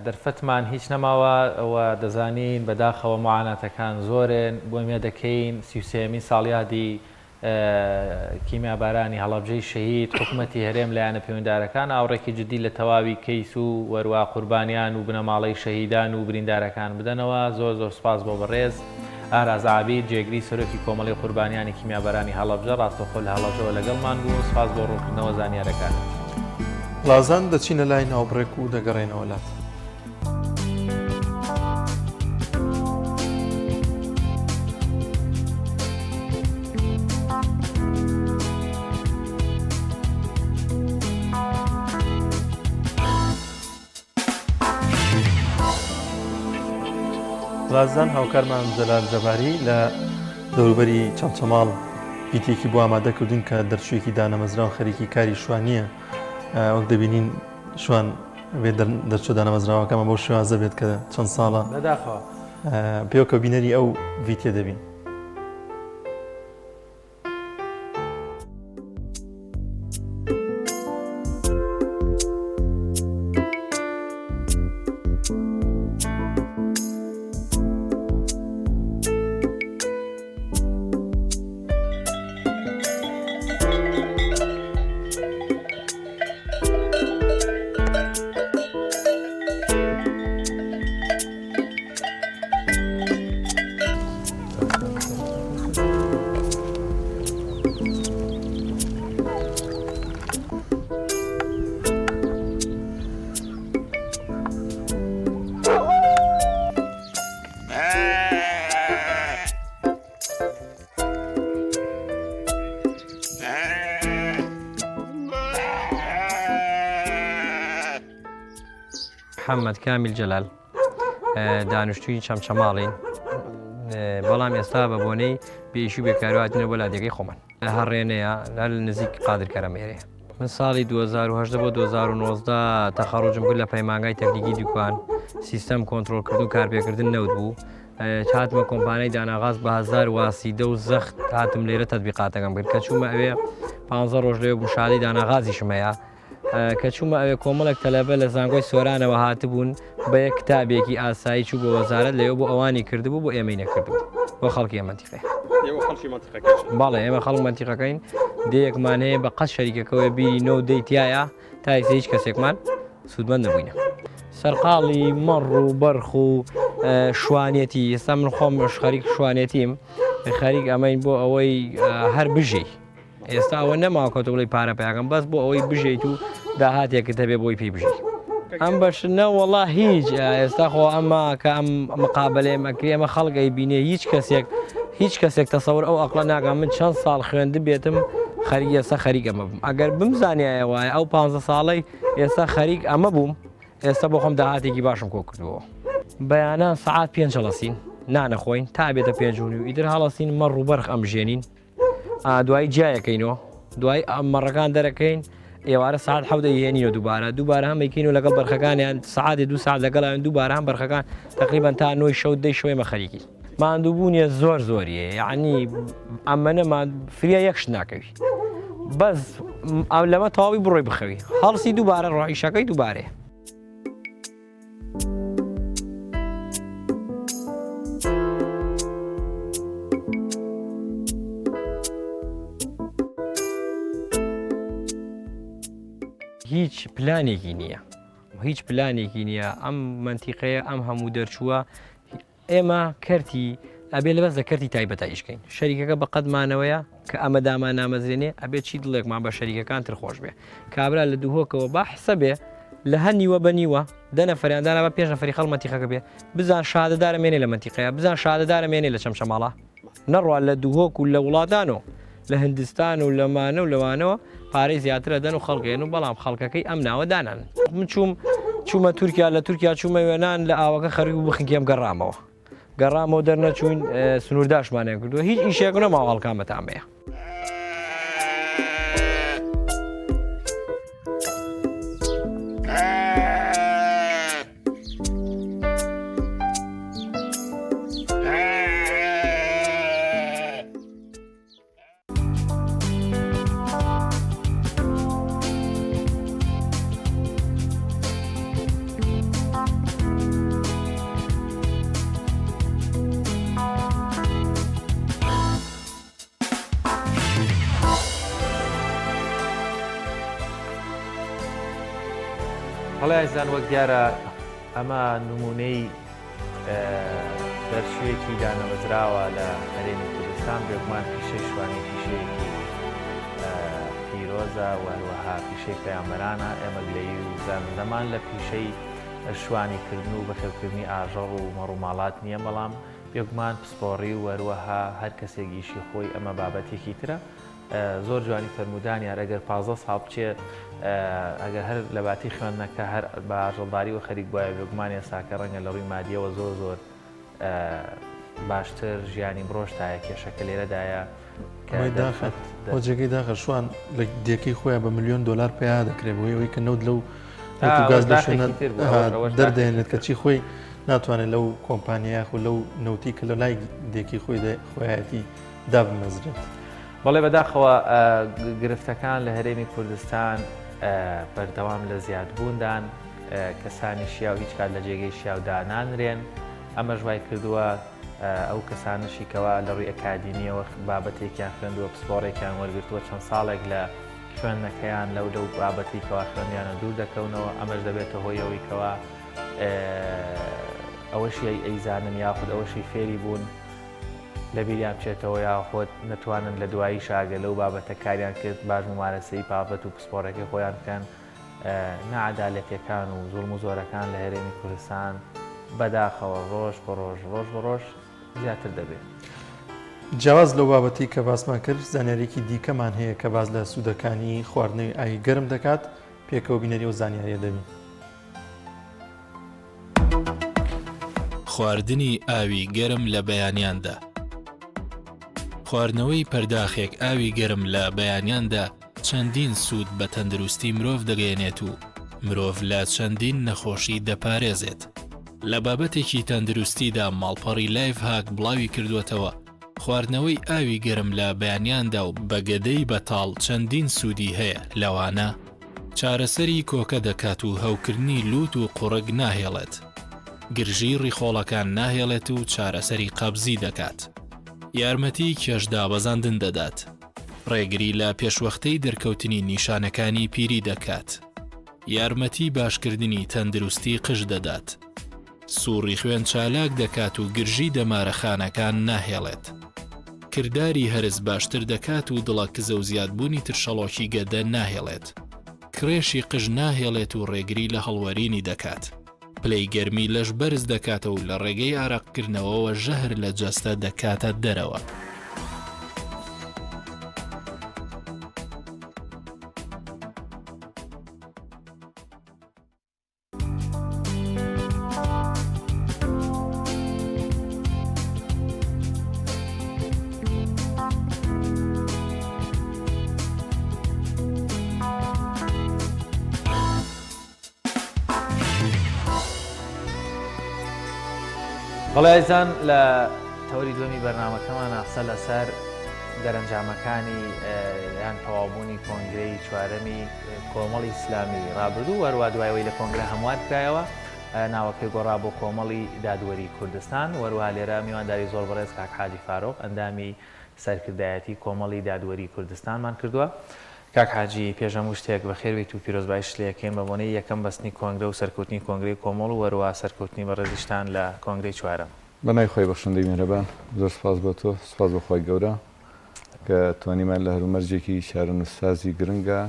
دەرفەتمان هیچ نەماوە و دەزانین بەداخەوە معاناتەکان زۆرن بۆ ئێمە دەکەین 33مین ساڵیادی کیمیابارانی هەڵەبجەی شەهید، حکومەتی هەرێم، لایەنە پەیوەندارەکان ئاوڕێکی جدی لە تەواوی کەیس و وەروا قوربانیان و بنەماڵەی شەهیدان و بریندارەکان بدەنەوە. زۆر زۆر سوپاس بۆ بەڕێز ئاراز عابید، جێگری سەرۆکی کۆمەڵەی قوربانیانی کیمیابارانی هەڵەبجە، ڕاستەوخۆ لە هەڵەبجەوە لەگەڵمان بوو. سوپاس بۆ ڕوونکردنەوە زانیارەکانت. ڵازان دەچینە لای ناوبڕێک و دەگەڕێینەوە لات. رازان هاوکارمان جەلال جەباری لە دەوروبەری چەمچەماڵ پیتێکی بۆ ئامادە کردوین کە دەرچوویەکی دانەمەزراو خەریکی کاری شوانیە وەک دەبینین شوان بێت دەرچوە دانەمەزراوەکەمە بەو شێوازە بێت کە چەند ساڵە بەداخەوە پێوکە بینەری ئەو ڤیتێ دەبین. محەممەد کامیل جەلال دانیشتووی چەمچەماڵین بەڵام ئێستا بە بۆنەی بێئیشی و بێکاری هاتینە بۆ لادێکەی خۆمان هەڕێنەیە لە نزیک قادر کەرەمێرێ من ساڵی 2010 بۆ 2019 تەخەڕوجم کرد لە پەیمانگای تەکنیکی دوکان سیستەم کۆنترۆڵکردن و کارپێکردن نەوت بوو هاتمە کۆمپانیای داناغاز بە هەزار واسیدە و زەخت هاتم لێرە تەتبیقاتەکەم کرد کە چوومە ئەوێ پ ڕۆژ لەوێ بوو شادی داناغازیشم هەیە کە چوومە ئەوێ کۆمەڵێک تەلەبە لە زانکۆی سۆرانەوە هاتبوون بە یەک کتابێکی ئاسایی چوو بۆ وەزارەت لەوێ بۆ ئەوانی کردبوو بۆ ئێمەی نەکردبوو بۆ خەڵکی ئەم مەنتیقەیە. ئێوە خەڵکی مەنتیقەکەشن؟ بەڵێ ئێمە خەڵک مەنتیقەکەین دێیەکمان هەیە بە قەد شەریکەکەوەیە بیری نۆ دەی تایە تا ئێستا هیچ کەسێکمان سوودمەند نەبووینە. سەرقاڵی مەڕ و بەرخ و شوانێتی ئێستا من خۆم خەریک شوانێتیم خەریک ئەمەین بۆ ئەوەی هەر بژی. ئێستا ئەوە نەماوە کە تۆ بڵێی پارە پیاکەم بەس بۆ ئەوەی بژیت و داهاتێکت هەبێ بۆی پێی بژی ئەم بەش نەوەڵا هیچ ئێستا خۆ ئەمە کە ئەم مقابلەیەم ئەکرێ ئەمە خەڵک ئەیبینێ هیچ کەسێک هیچ کەسێک تەسەور ئەو ئەقلە ناکا من چەند ساڵ خوێندبێتم خەریک ئێستا خەریک ئەمە بووم ئەگەر بمزانیایە وایە ئەو پ ساڵەی ئێستا خەریک ئەمە بووم ئێستا بۆ خۆم داهاتێکی باشم کۆ کردووە بەیانان سەعات پێنج هەڵەسین نانەخۆین تا بێتە پێنج و نیو ئیتر هەڵەسین مەڕ و بەرخ ئەمژێنین دوایی جیایەکەینەوە دوای مەڕەکان دەرەکەین ئێوارە ساعت حەوت ئەیهێنینەوە دووبارە دووبارە هەم ئەیکەینەوە لەگەڵ بەرخەکانیان سعاتێ دوو ساعت لەگەڵیان دووبارە هەم بەرخەکان تقریبا تا نۆی شەو دەی شەوێ مە خەریکی ماندووبوونیە زۆر زۆریە یعنی ئەمەنە مان فریا یەک شت ناکەوی بەس ئەو لەمە تەواوی بڕۆی بخەوی هەڵسی دووبارە ڕۆیشەکەی دووبارەیە هیچ پلانێکی نییە هیچ پلانێکی نییە ئەم منتیقەیە ئەم هەموو دەرچووە ئێمە کەرتی ئەبێ لە بەس لە کەرتی تایبەتا ئیش کەین شەریکەکە بە قەدمانەوەیە کە ئەمە دامان نامەزرێنێ ئەبێ چی دڵێکمان بە شەریکەکان تر خۆش بێ کابرا لە دهۆکەوە با حسە بێ. لە هەر نیوە بە نیوە دە نەفەریان دانا بە پێنج نەفەری خەڵک مەنتیقەکە بێ بزان شادەدارە مێنێ لە مەنتیقەیە بزان شادەدارە مێنێ لە چەمچەماڵە نەڕوا لە دهۆک و لە وڵاتان و لە هندستان و لەمانە و لەوانەوە پارەی زیاتر ئەدەن و خەڵک و بەڵام خەڵکەکەی ئەم ناوە دانان من چووم چوومە تورکیا لە تورکیا چوومە وێنان لە ئاوەکە خەریک بوو بخنکێم گەڕامەوە گەڕامەوە دەرنەچووین سنوورداشمانیان کردووە هیچ ئیشێک نەماوە هەڵکامەتان بەیە. بەڵێ ئازیزان وەک دیارە ئەمە نمونەی دەرچوویەکی دانەمەزراوە لە هەرێمی کوردستان، بێگومان پیشەی شوانی پیشەیەکی پیرۆزە و هەروەها پیشەی پەیامبەرانە، ئێمە گلەیی و زانندەمان لە پیشەی شوانی کردن و بەخێوکردنی ئاژەڵ و مەڕوماڵات نییە، بەڵام بێگومان پسپۆڕی و هەروەها هەر کەسێک ئیشی خۆی ئەمە بابەتێکی ترە. زۆر جوانی فەرموو دانیار ئەگەر 15 ساڵ بچێ ئەگەر هەر لە باتی خوێندنەکە هەر بە ئاژەڵداری و خەریک بوایە بێگومان ئێستاکە ڕەنگە لە ڕووی مادیەوە زۆر زۆر باشتر ژیانی بڕۆشتایە کێشەکە لێرەدایە بۆ جێگەی داخە شوان لە دێکەی خۆیان بە ملیۆن دلار پیا دەکرێت بۆ ئەوەی کە نەوت لەو گاز لە شوێنە دەردێنێت کەچی خۆی ناتوانێت لەو کۆمپانیا خۆ لەو نەوتی کە لە لای دێکی خۆی خۆیەتی دابمەزرێت. بەڵێ بەداخەوە گرفتەکان لە هەرێمی کوردستان بەردەوام لە زیادبووندان، کەسانی شیاو هیچ کات لە جێگەی شیاو دانانرێن، ئەمەش وای کردووە ئەو کەسانەشی کەوا لە ڕووی ئەکادیمییەوە بابەتێکیان خوێندووە پسپۆڕێکیان وەرگرتووە چەند ساڵێک لە خوێندنەکەیان لەو لەو بابەتی کەوا خوێندیانە دوور دەکەونەوە ئەمەش دەبێتە هۆی ئەوەی کەوا ئەوەشی ئەیزانن یاخود ئەوەشی فێری بوون لەبیریان بچێتەوە یاخود نەتوانن لە دواییشا گەر لەو بابەتە کاریان کرد باش مومارەسەی بابەت و پسپۆڕەکەی خۆیان بکەن ناعەدالەتیەکان و زوڵم و زۆرەکان لە هەرێمی کوردستان بەداخەوە ڕۆژ بە ڕۆژ ڕۆژ بە ڕۆژ زیاتر دەبێت. جیاواز لەو بابەتەی کە باسمان کرد زانیاریەکی دیکەمان هەیە کە باس لە سوودەکانی خواردنەوەی ئاوی گەرم دەکات، پێکەوە بینەری ئەو زانیاریە دەبین. خواردنی ئاوی گەرم لە بەیانیاندا. خواردنەوەی پەرداخێک ئاوی گەرم لە بەیانیاندا چەندین سوود بە تەندروستی مرۆڤ دەگەیەنێت و مرۆڤ لە چەندین نەخۆشی دەپارێزێت. لە بابەتێکی تەندروستیدا ماڵپەڕی لایف هاک بڵاوی کردووەتەوە، خواردنەوەی ئاوی گەرم لە بەیانیاندا و بە گەدەی بەتاڵ چەندین سوودی هەیە، لەوانە. چارەسەری کۆکە دەکات و هەوکردنی لووت و قوڕگ ناهێڵێت. گرژیی ڕیخۆڵەکان ناهێڵێت و چارەسەری قەبزی دەکات. یارمەتی کێش دابەزاندن دەدات. ڕێگری لە پێشوەختەی دەرکەوتنی نیشانەکانی پیری دەکات. یارمەتی باشکردنی تەندروستی قژ دەدات. سوڕی خوێن چالاک دەکات و گرژی دەمارە خانەکان ناهێڵێت. کرداری هەرس باشتر دەکات و دڵە کزە و زیادبوونی ترشەڵۆکی گەدە ناهێڵێت. کڕێشی قژ ناهێڵێت و ڕێگری لە هەڵوەرینی دەکات. پلەی گەرمی لەش بەرز دەکاتەوە و لە ڕێگەی ئارەقکردنەوەوە ژەهر لە جەستە دەکاتە دەرەوە. بەڵێ ئازیزان لە تەوەری دووەمی بەرنامەکەمانە قسە لەسەر دەرەنجامەکانی یان تەواوبوونی کۆنگرەی چوارەمی کۆمەڵی ئیسلامی ڕابردوو و هەروا دوای ئەوەی لە کۆنگرە هەموار کرایەوە ناوەکەی گۆڕا بۆ کۆمەڵی دادوەری کوردستان و هەروەها لێرە میوانداری زۆر بەڕێز کاک حاجی فارۆق ئەندامی سەرکردایەتی کۆمەڵی دادوەری کوردستانمان کردووە. کاک حاجی پێش هەموو شتێک بەخێر بێیت و پیرۆزباییشت لێ ئەکەین بە بۆنەی یەکەم بەستنی کۆنگرە و سەرکەوتنی کۆنگرەی کۆمەڵ و هەروەها سەرکەوتنی بەڕێزیشتان لە کۆنگرەی چوارەم. بە ناوی خوای بەخشندەی میهرەبان زۆر سوپاس بۆ تۆ سوپاس بۆ خوای گەورە کە توانیمان لە هەلومەرجێکی چارەنووسسازی گرنگا.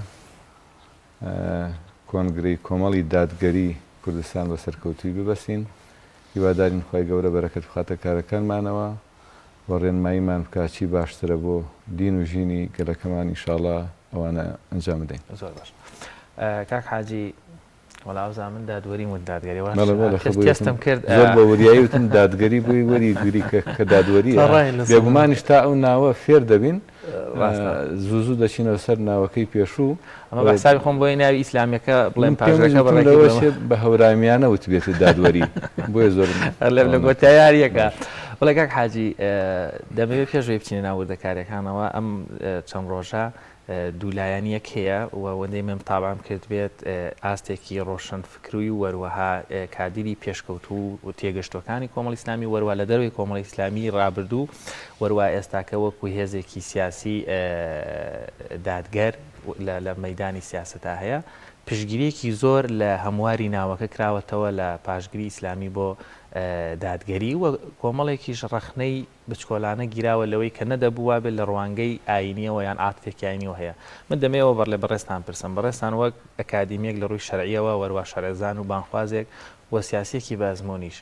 کۆنگرەی کۆمەڵی دادگەری کوردستان بە سەرکەوتووی ببەستین. هیوادارین خوای گەورە بەرەکەت بخاتە کارەکانمانەوە و ڕێنماییمان بکا چی باشترە بۆ دین و ژینی گەلەکەمان ئیشاڵا ئەوانە ئەنجام بدەین. زۆر باش کاک حاجی وەڵا ئەوزا من دادوەریم وت دادگەری واش بەڵێ بەڵێ تێست خۆ تێستم کرد زۆر بە وریایی وتم دادگەری بۆی وەری گری کە کە دادوەریە تا ڕاین لەسەر بێگومانیش تا ئەو ناوە فێر دەبین ڕاستە زوو زوو دەچینەوە سەر ناوەکەی پێشوو ئەمە بە حسابی خۆم بۆیە ناوی ئیسلامیەکە بڵێم من پێم پاژەکە وتم بەڕێکی لەوە بڵێم چێ بە هەورامیانە وتبێتە دادوەری بۆیە زۆرم لە ئەوە نەکرد. کۆتایی یاریەکە باش. بڵێ کاک حاجی دەمەوێت پێش ئەوەی بچینە ناو وردەکاریەکانەوە ئەم چەند ڕۆژە دوولایەنیەک هەیە و وەندەی من تابعم کردبێت ئاستێکی ڕۆشن فکروی و وەروەها کادیری پێشکەوتوو و تێگەشتوەکانی کۆمەڵی ئیسلامی وەروا لە دەرەوەی کۆمەڵی ئیسلامی ڕابردوو وەروا ئێستاکە وەکو هێزێکی سیاسی دادگەر لە مەیدانی سیاسەتا هەیە پشتگیریەکی زۆر لە هەمواری ناوەکە کراوەتەوە لە پاشگری ئیسلامی بۆ دادگەری و کۆمەڵێکیش ڕەخنەی بچکۆلانە گیراوە لەوەی کە نەدەبوو وابێت لە ڕوانگەی ئایینیەوە یان عاتفێکی ئایینیەوە هەیە. من دەمەوێ ئەوە بەڕلێ بەڕێزتان پرسم، بەڕێزتان وەک ئەکادیمیەک لە ڕووی شەرعیەوە وەروا شەرعزان و بانگخوازێک و سیاسیەکی بە ئەزموونیش،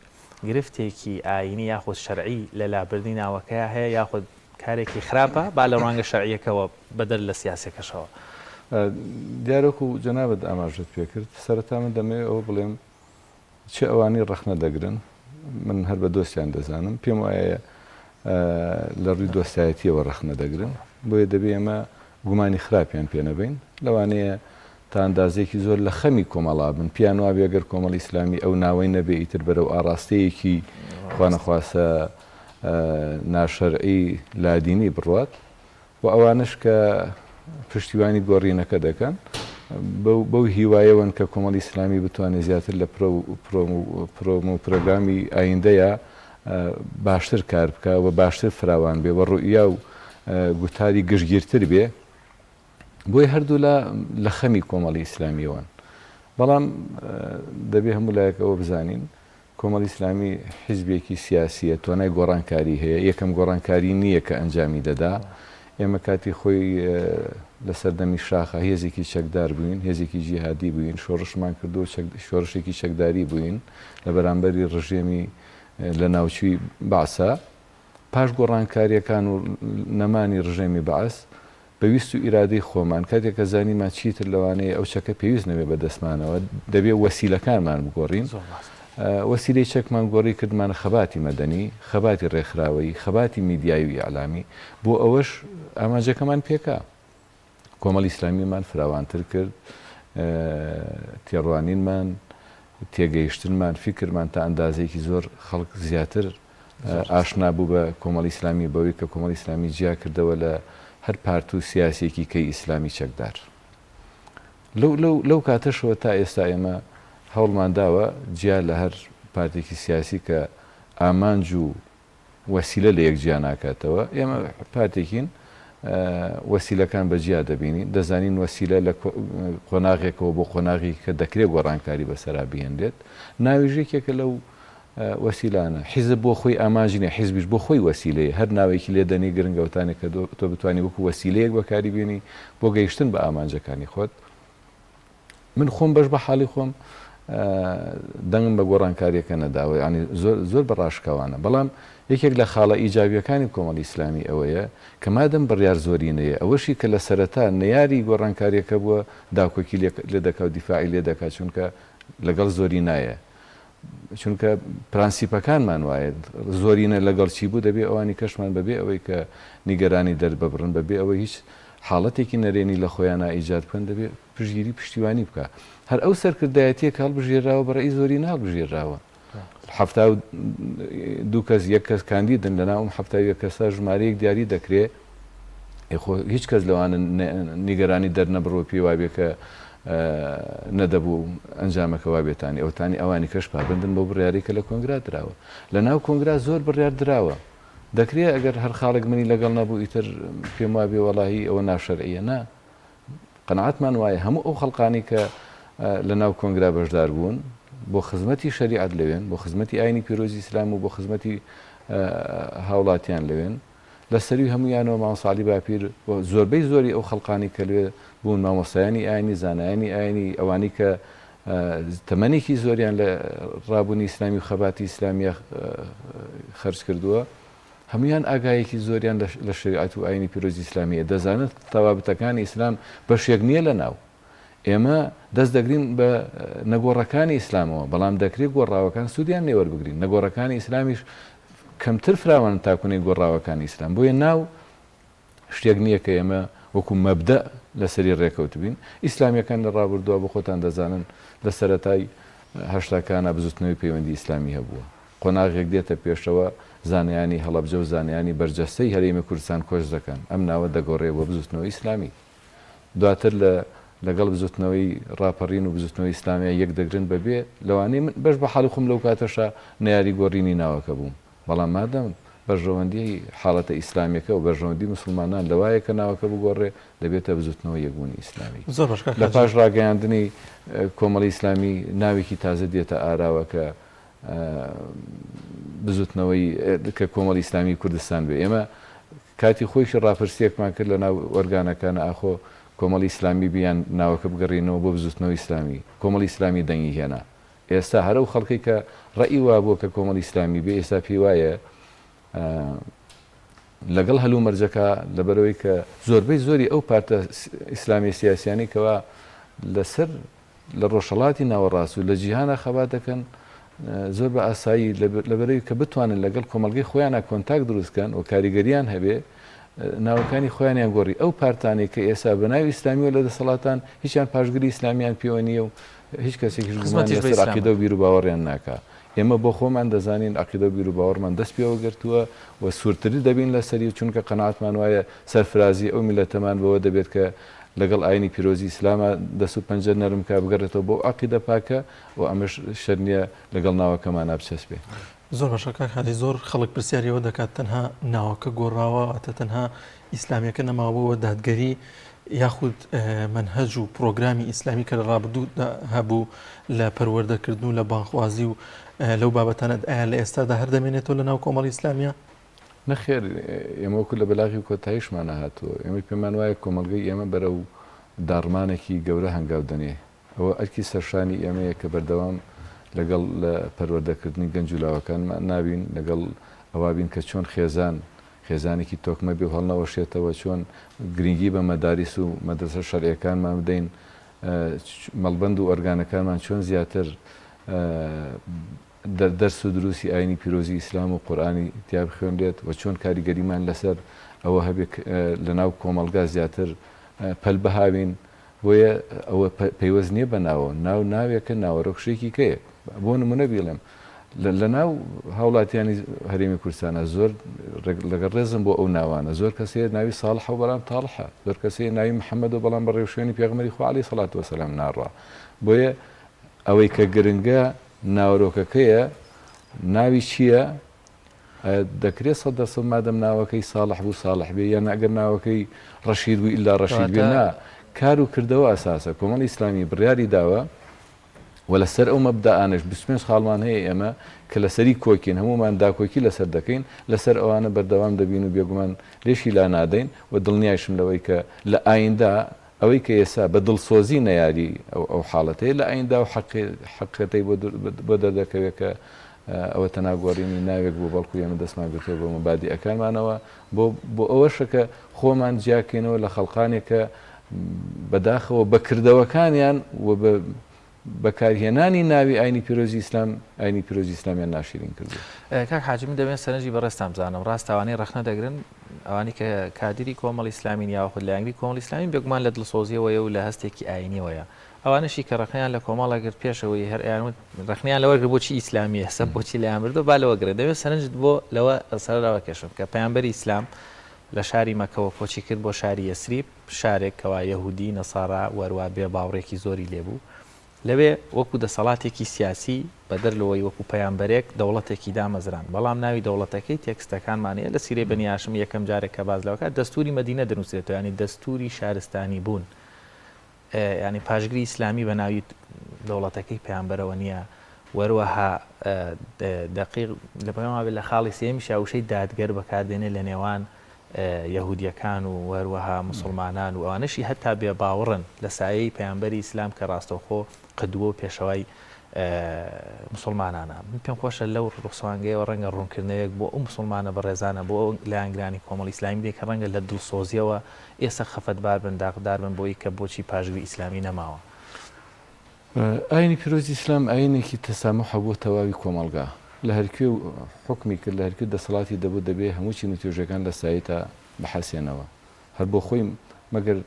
گرفتێکی ئایینی یاخود شەرعی لە لابردنی ناوەکەیا هەیە یاخود کارێکی خراپە با لە ڕوانگە شەرعیەکەوە بەدەر لە سیاسیەکەشەوە؟ دیارە وەکو جەنابت ئاماژەت پێکرد، سەرەتا من دەمەوێ ئەوە بڵێم چ ئەوانەی ڕەخنە دەگرن من هەر بە دۆستیان دەزانم، پێم وایە لە ڕووی دۆستایەتیەوە ڕەخنە دەگرن، بۆیە دەبێ ئێمە گومانی خراپیان پێ نەبەین، لەوانەیە تا ئەندازەیەکی زۆر لە خەمی کۆمەڵا بن، پێیان وابێ گەر کۆمەڵی ئیسلامی ئەو ناوەی نەبێ ئیتر بەرەو ئاڕاستەیەکی خوانەخواستە ناشەرعی لادینی بڕوات، و ئەوانەش کە پشتیوانی گۆڕینەکە دەکەن بەو هیوایەوەن کە کۆمەڵی ئیسلامی بتوانێت زیاتر لە پرۆم و پرۆگرامی ئایندەیە باشتر کار بکە و باشتر فراوان بێ و ڕوئیا و گوتاری گشتگیرتر بێ بۆی هەردوولا لە خەمی کۆمەڵی ئیسلامیەوەن بەڵام دەبێ هەموو لایەک ئەوە بزانین کۆمەڵی ئیسلامی حیزبێکی سیاسییە، توانای گۆڕانکاری هەیە، یەکەم گۆڕانکاری نییە کە ئەنجامی دەدا. ئێمە کاتی خۆی لە سەردەمی شاخا هێزێکی چەکدار بووین، هێزێکی جیهادی بووین، شۆڕشمان کردووە، شۆڕشێکی چەکداری بووین لە بەرامبەری ڕژێمی لەناوچووی بەعسا. پاش گۆڕانکارییەکان و نەمانی ڕژێمی بەعس، بە ویست و ئیرادەی خۆمان، کاتێک کە زانیمان چیتر لەوانەیە ئەو چەکە پێویست نەبێت بە دەستمانەوە، دەبێت وەسیلەکانمان بگۆڕین. وەسیلەی چەکمان گۆڕی کردمانە خەباتی مەدەنی، خەباتی ڕێکخراوەیی، خەباتی میدیایی و ئیعلامی. بۆ ئەوەش ئامانجەکەمان پێکا. کۆمەڵی ئیسلامیمان فراوانتر کرد، تێڕوانینمان، تێگەیشتنمان، فیکرمان تا ئەندازەیەکی زۆر خەڵک زیاتر ئاشنا بوو بە کۆمەڵی ئیسلامی بەوەی کە کۆمەڵی ئیسلامی جیا کردەوە لە هەر پارت و سیاسیەکی کەی ئیسلامی چەکدار. لەو لەو لەو کاتەشەوە تا ئێستا ئێمە هەوڵمان داوە جیا لە هەر پارتێکی سیاسی کە ئامانج و وەسیلە لە یەک جیا ناکاتەوە، ئێمە پارتێکین وەسیلەکان بە جیا دەبینین، دەزانین وەسیلە لە قۆناغێکەوە بۆ قۆناغێکی کە دەکرێت گۆڕانکاری بەسەرا بهێنرێت، ناویش یەکێکە لەو وەسیلانە. حیزب بۆ خۆی ئامانج نییە، حیزبیش بۆ خۆی وەسیلەیە، هەر ناوێکی لێ دەنێی گرنگە ئەوتانێ کە تۆ بتوانی وەکو وەسیلەیەک بەکاری بێنی بۆ گەیشتن بە ئامانجەکانی خۆت. من خۆم بەش بە حاڵی خۆم دەنگم بە گۆڕانکاریەکە نەداوە یانی زۆر زۆر بە ڕاشکاوانە بەڵام یەکێک لە خاڵە ئیجابیەکانی کۆمەڵی ئیسلامی ئەوەیە کە مادەم بڕیار زۆرینەیە ئەوەشی کە لە سەرەتا نەیاری گۆڕانکاریەکە بووە داکۆکی لێ دەکا و دیفاعی لێ دەکا چونکە لەگەڵ زۆرینایە چونکە پرانسیپەکانمان وایە زۆرینە لەگەڵ چی بوو دەبێ ئەوانی کەشمان بەبێ ئەوەی کە نیگەرانی دەرببڕن بەبێ ئەوەی هیچ حاڵەتێکی نەرێنی لە خۆیانا ئیجاد بکەن دەبێ پشتگیری پشتیوانی بکا هەر ئەو سەرکردایەتیە کە هەڵبژێراوە بە ڕەئی زۆرینە هەڵبژێراوە 72 کەس یەک کەس کاندیدن لەناو ئەم 71 کەسە ژمارەیەک دیاری دەکرێ خۆ هیچ کەس لەوانە نیگەرانی دەرنەبڕوە پێی وابێ کە نەدەبوو ئەنجامەکە وابێتانی ئەوتانی ئەوانی کەش پابەندن بەو بڕیارەی کە لە کۆنگرا دراوە لە ناو کۆنگرا زۆر بڕیار دراوە دەکرێ ئەگەر هەر خاڵێک منی لەگەڵ نەبوو ئیتر پێم وابێ وەڵاهی ئەوە ناشەرعیە نا قەناعەتمان وایە هەموو ئەو خەڵقانی کە لە ناو کۆنگرا بەشدار بوون بۆ خزمەتی شەریعەت لەوێن بۆ خزمەتی ئاینی پیرۆزی ئیسلام و بۆ خزمەتی هاوڵاتیان لەوێن. لە سەروی هەموویانەوە مامۆستا عەلی باپیر و زۆربەی زۆری ئەو خەڵقانی کە لەوێ بوون مامۆستایانی ئاینی، زانایانی ئاینی، ئەوانەی کە تەمەنێکی زۆریان لە ڕابوونی ئیسلامی و خەباتی ئیسلامیە خەرج کردووە، هەموویان ئاگایەکی زۆریان لە شەریعەت و ئاینی پیرۆزی ئیسلامی هەیە، دەزانن ثەوابتەکانی ئیسلام بەشێک نییە لە ناو. ئێمە دەست دەگرین بە نەگۆڕەکانی ئیسلامەوە، بەڵام دەکرێت گۆڕاوەکان سوودیان لێ وەربگرین، نەگۆڕەکانی ئیسلامیش کەمتر فراوانن تاکونەی گۆڕاوەکانی ئیسلام، بۆیە ناو شتێک نییە کە ئێمە وەکو مەبدەء لەسەری ڕێکەوتبین، ئیسلامییەکان لە ڕابردووە بۆ خۆتان دەزانن لە سەرەتای هەشتاکانا بزوتنەوەی پەیوەندی ئیسلامی هەبووە، قۆناغێک دێتە پێشەوە زانایانی هەڵەبجە و زانایانی بەرجەستەی هەرێمی کوردستان کۆچ دەکەن، ئەم ناوە دەگۆڕێ بۆ بزوتنەوەی ئیسلامی. دواتر لە لەگەڵ بزوتنەوەی ڕاپەڕین و بزوتنەوەی ئیسلامیا یەک دەگرن بە بێ لەوانەی من بەش بە حاڵی خۆم لەو کاتەشا نەیاری گۆڕینی ناوەکە بووم بەڵام مادەم بەرژەوەندی حاڵەتە ئیسلامیەکە و بەرژەوەندی موسڵمانان لەوایە کە ناوەکە بگۆڕێ دەبێتە بزوتنەوەی یەکبوونی ئیسلامی. زۆر باش کاک لە حاجی. پاش ڕاگەیاندنی کۆمەڵی ئیسلامی ناوێکی تازە دێتە ئاراوە کە بزوتنەوەی کە کۆمەڵی ئیسلامی کوردستان بێ ئێمە کاتی خۆیشی ڕاپرسییەکمان کرد لەناو ئۆرگانەکان ئاخۆ کۆمەڵی ئیسلامی بی یان ناوەکە بگەڕینەوە بۆ بزوتنەوەی ئیسلامی، کۆمەڵی ئیسلامی دەنگی هێنا. ئێستا هەر ئەو خەڵکەی کە ڕەئی وابووە کە کۆمەڵی ئیسلامی بێ ئێستا پێی وایە لەگەڵ هەلومەرجەکە لەبەرئەوەی کە زۆربەی زۆری ئەو پارتە ئیسلامیە سیاسیانەی کەوا لەسەر لە ڕۆژهەڵاتی ناوەڕاست و لە جیهانا خەبات دەکەن زۆر بە ئاسایی لەبەرەوی کە بتوانن لەگەڵ کۆمەڵگەی خۆیانا کۆنتاکت دروست کەن و کاریگەریان هەبێ ناوەکانی خۆیانیان گۆڕی ئەو پارتانەی کە ئێستا بە ناوی ئیسلامیەوە لە دەسەڵاتان هیچیان پاشگری ئیسلامیان پێوە نییە و هیچ کەسێکیش گومان خزمەتیش بە لەسەر ئیسلام عەقیدە و بیروباوەڕیان ناکا ئێمە بۆ خۆمان دەزانین عەقیدە و بیروباوەڕمان دەست پێوە گرتووە و سوورتر دەبین لەسەری چونکە قەناعەتمان وایە سەرفرازی ئەو میللەتەمان بەوە دەبێت کە لەگەڵ ئاینی پیرۆزی ئیسلاما دەست و پەنجە نەرم کا بگەڕێتەوە بۆ عەقیدە پاکە و ئەمەش شەرت نیە لەگەڵ ناوەکەمانا بچەسپێ. زۆر باشە کاک حاجی زۆر خەڵک پرسیاری ئەوە دەکات تەنها ناوەکە گۆڕاوە واتە تەنها ئیسلامیەکە نەماوە بۆ دادگەری یاخود مەنهەج و پرۆگرامی ئیسلامی کە لە ڕابردوودا هەبوو لە پەروەردەکردن و لە بانخوازی و لەو بابەتانە ئایا لە ئێستادا هەر دەمێنێتەوە لە ناو کۆمەڵی ئیسلامیە؟ نەخێر ئێمە وەکو لە بەلاغی کۆتاییشمانا هاتووە، ئێمە پێمان وایە کۆمەڵگەی ئێمە بەرەو داڕمانێکی گەورە هەنگاو دەنێ، ئەوە ئەرکی سەرشانی ئێمەیە کە بەردەوام لەگەڵ لە پەروەردەکردنی گەنج و لاوەکانمان نابین، لەگەڵ ئەوە بین کە چۆن خێزان خێزانێکی تۆکمە بێ و هەڵنەوەشێتەوە، چۆن گرنگی بە مەداریس و مەدرەسە شەرعیەکانمان بدەین، مەڵبەند و ئۆرگانەکانمان چۆن زیاتر دەرس و دروسی ئاینی پیرۆزی ئیسلام و قورئانی تیا بخوێنرێت و چۆن کاریگەریمان لەسەر ئەوە هەبێ لەناو کۆمەڵگا زیاتر پەل بهاوین بۆیە ئەوە پەیوەست نییە بە ناوەوە ناو ناوێکە ناوەرۆک شتێکی کەیە بۆ نمونە بیڵێم لە ناو هاوڵاتیانی هەرێمی کوردستانە زۆر لەگەڵ ڕێزم بۆ ئەو ناوانە زۆر کەسێ ناوی ساڵحە و بەڵام تاڵحە زۆر کەسێ ناوی محەممەد و بەڵام بە ڕێوشوێنی پێغەمبەری خوا عەلەیهی سەڵات وەسەلام ناڕوا بۆیە ئەوەی کە گرنگە ناوەرۆکەکەیە ناوی چییە؟ ئایا دەکرێت 100% مادەم ناوەکەی ساڵح بوو ساڵح بێ یان ئەگەر ناوەکەی ڕەشید بوو ئیلا ڕەشید بێ نا کار و کردەوە ئەساسە کۆمەڵی ئیسلامی بڕیاری داوە و لەسەر ئەو مەبدەئانەش 25 خاڵمان هەیە ئێمە کە لەسەری کۆکین هەمومان داکۆکی لەسەر دەکەین لەسەر ئەوانە بەردەوام دەبین و بێگومان لێشی لا نادەین و دڵنیایشم لەوەی کە لە ئایندا ئەوەی کە ئێستا بە دڵسۆزی نەیاری ئەو حاڵەتەیە لە ئاییندا و حەقیقەتەی بۆ دەردەکەوێ کە ئەوە تەنها گۆڕینی ناوێک بوو بەڵکو ئێمە دەستمان گرتووە بە مەبادیئەکانمانەوە بۆ بۆ ئەوەشە کە خۆمان جیاکەینەوە لە خەڵقانێک کە بەداخەوە بە کردەوەکانیان و بە بەکارهێنانی ناوی ئاینی پیرۆزی ئیسلام ئاینی پیرۆزی ئیسلامیان ناشیرین کردووە. کاک حاجی من دەمەوێت سەرنجی بەڕێزتان بزانم ڕاستە ئەوانەی ڕەخنە دەگرن ئەوانەی کە کادیری کۆمەڵی ئیسلامین یاخود لایەنگری کۆمەڵی ئیسلامین بێگومان لە دڵسۆزیەوەیە و لە هەستێکی ئاینیەوەیە ئەوانەشی کە ڕەخنەیان لە کۆمەڵە گرت پێشەوەی هەر ئەیان ڕەخنەیان لەوە گرت بۆچی ئیسلامیە سە بۆچی لایان بردو با لەوە گرن دەوێت سەرنجت بۆ لەوە سەرەوە کێشم کە پەیامبەری ئیسلام لە شاری مەکەوە کۆچی کرد بۆ شاری یەسریب شارێک کەوا یەهودی، نەسارا و هەروا بێ باوڕێکی زۆری لێ بوو. لەوێ وەکوو دەسەڵاتێکی سیاسی، بەدەر لەوەی وەکوو پەیامبەرێک، دەوڵەتێکی دامەزراند. بەڵام ناوی دەوڵەتەکەی تێکستەکانمان هەیە لە سیرەی بەنی هاشم یەکەم جارێک کە باس لەوە کرا دەستووری مەدینە دەنووسرێتەوە یانی دەستووری شارستانی بوون. یانی پاشگری ئیسلامی بە ناوی دەوڵەتەکەی پەیامبەرەوە نییە. وەروەها دەقیق لە پێم وابێ لە خاڵی سێیەمیشا وشەی دادگەر بەکاردێنێ لە نێوان. یەهودیەکان و هەروەها موسڵمانان و ئەوانەشی هەتا بێ باوەڕن لە سایەی پەیامبەری ئیسلام کە ڕاستەوخۆ قدوە و پێشەوای موسڵمانانە. من پێم خۆشە لەو ڕوسوانگەیەوە ڕەنگە ڕوونکردنەوەیەک بۆ ئەو موسڵمانە بەڕێزانە بۆ ئەو لایەنگرانی کۆمەڵی ئیسلامی بدەیت کە ڕەنگە لە دڵسۆزیەوە ئێستا خەفەتبار بن داخدار بن بۆی کە بۆچی پاشگری ئیسلامی نەماوە. ئاینی پیرۆزی ئیسلام ئاینێکی تەساموحە بۆ تەواوی کۆمەڵگا، لە هەرکوێ حوکمی کرد، لە هەرکوێ دەسەڵاتی دەبوو دەبێ هەموو چین و توێژەکان لە سایەیتا بحەسێنەوە. هەر بۆ خۆی مەگەر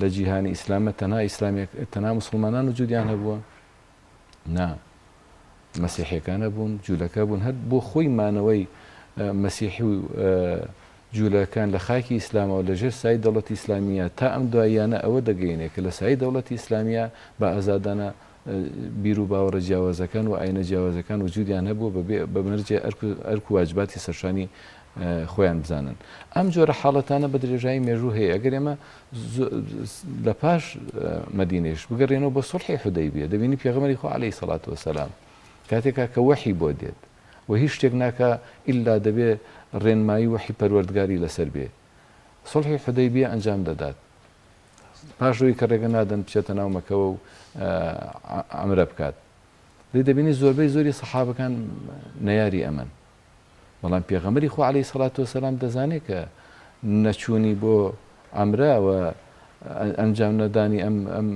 لە جیهانی ئیسلامە تەنها ئیسلامیەک تەنها موسڵمانان وجودیان هەبووە؟ نا مەسیحیەکان هەبوون، جولەکە بوون، هەر بۆ خۆی مانەوەی مەسیحی و جوولەکان لە خاکی ئیسلامەوە لە ژێر سایەی دەوڵەتی ئیسلامییە تا ئەم دواییانە ئەوە دەگەیەنێ کە لە سایەی دەوڵەتی ئیسلامییە بە ئازادانە بیر و باوەڕە جیاوازەکان و ئایینە جیاوازەکان وجوودیان هەبووە بە بێ بە مەرجێ ئەرک و ئەرک و واجباتی سەرشانی خۆیان بزانن. ئەم جۆرە حاڵەتانە بە درێژایی مێژوو هەیە. ئەگەر ئێمە لە پاش مەدینەیش بگەڕێینەوە بۆ سوڵحی حودەیبیە دەبینی پێغەمبەری خوا عەلەیهی سەڵات وەسەلام کاتێکا کە وەحی بۆ دێت و هیچ شتێک ناکا ئیللا دەبێ ڕێنمایی وەحی پەروەردگاری لەسەر بێ سوڵحی حودەیبیە ئەنجام دەدات پاش ئەوەی کە ڕێگە نادەن بچێتە ناو مەکەوە و عەمرە بکات لێ دەبینی زۆربەی زۆری سەحابەکان نەیاری ئەمەن بەڵام پێغەمبەری خوا عەلەیهی سەڵات وەسەلام دەزانێ کە نەچوونی بۆ عەمرە و ئەنجام نەدانی ئەم ئەم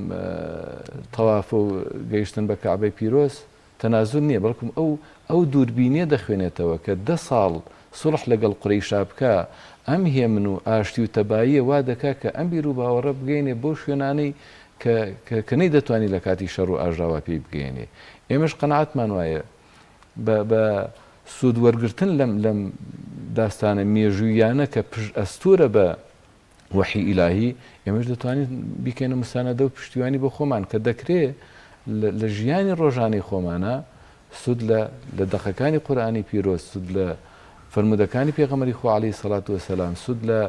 تەوافە و گەیشتن بە کەعبەی پیرۆز تەنازول نییە، بەڵکم ئەو ئەو دووربینییە دەخوێنێتەوە کە دە ساڵ سوڵح لەگەڵ قورەیشا بکا، ئەم هێمن و ئاشتی و تەباییە وا دەکا کە ئەم بیروباوەڕە بگەیەنێ بەو شوێنانەی کە کە کە نەیدەتوانی لە کاتی شەڕ و ئاژاوە پێی بگەیەنێ. ئێمەش قەناعەتمان وایە بە بە سوود وەرگرتن لەم لەم داستانە مێژووییانە کە پشت ئەستوورە بە وەحی ئیلاهی، ئێمەش دەتوانین بیکەینە موسانەدە و پشتیوانی بۆ خۆمان کە دەکرێ لە ژیانی ڕۆژانەی خۆمانا سوود لە لە دەقەکانی قورئانی پیرۆز، سوود لە فەرموودەکانی پێغەمبەری خوا عەلەیهی سەڵات وەسەلام، سوود لە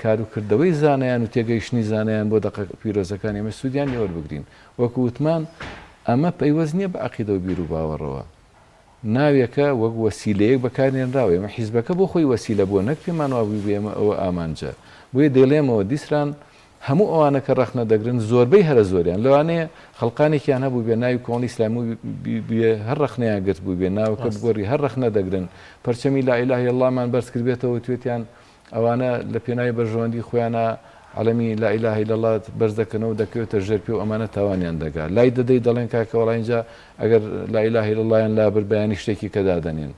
کار و کردەوەی زانایان و تێگەیشتنی زانایان بۆ دەقە پیرۆزەکان ئێمەش سوودیان لێ وەربگرین. وەکو وتمان ئەمە پەیوەست نییە بە عەقیدە و بیروباوەڕەوە. ناوێکە وەک وەسیلەیەک بەکارهێنراوە، ئێمە حیزبەکە بۆ خۆی وەسیلە بووە نەک پێمان وابووی بێ ئێمە ئەوە ئامانجە. بۆیە دەیڵێمەوە دیسران هەموو ئەوانە کە ڕەخنە دەگرن زۆربەی هەرە زۆریان لەوانەیە خەڵقانێکیان هەبووبێ ناوی کۆمەڵی ئیسلامی بێ هەر ڕەخنەیان گرتبووبێ ناوەکە بگۆڕی هەر ڕەخنە دەگرن پەرچەمی لا اله الا اللە مان بەرز کردبێتەوە وتوێتیان ئەوانە لە پێناوی بەرژەوەندی خۆیانا عەلەمی لا الە الا اللە بەرز دەکەنەوە و دەکەوێتە ژێر پێ و ئەمانە تاوانیان دەگا لای دەدەی دەڵێن کاکە وەڵا ئینجا ئەگەر لا الە الا اللە یان لابرد بەیانی شتێکی کە دادەنێن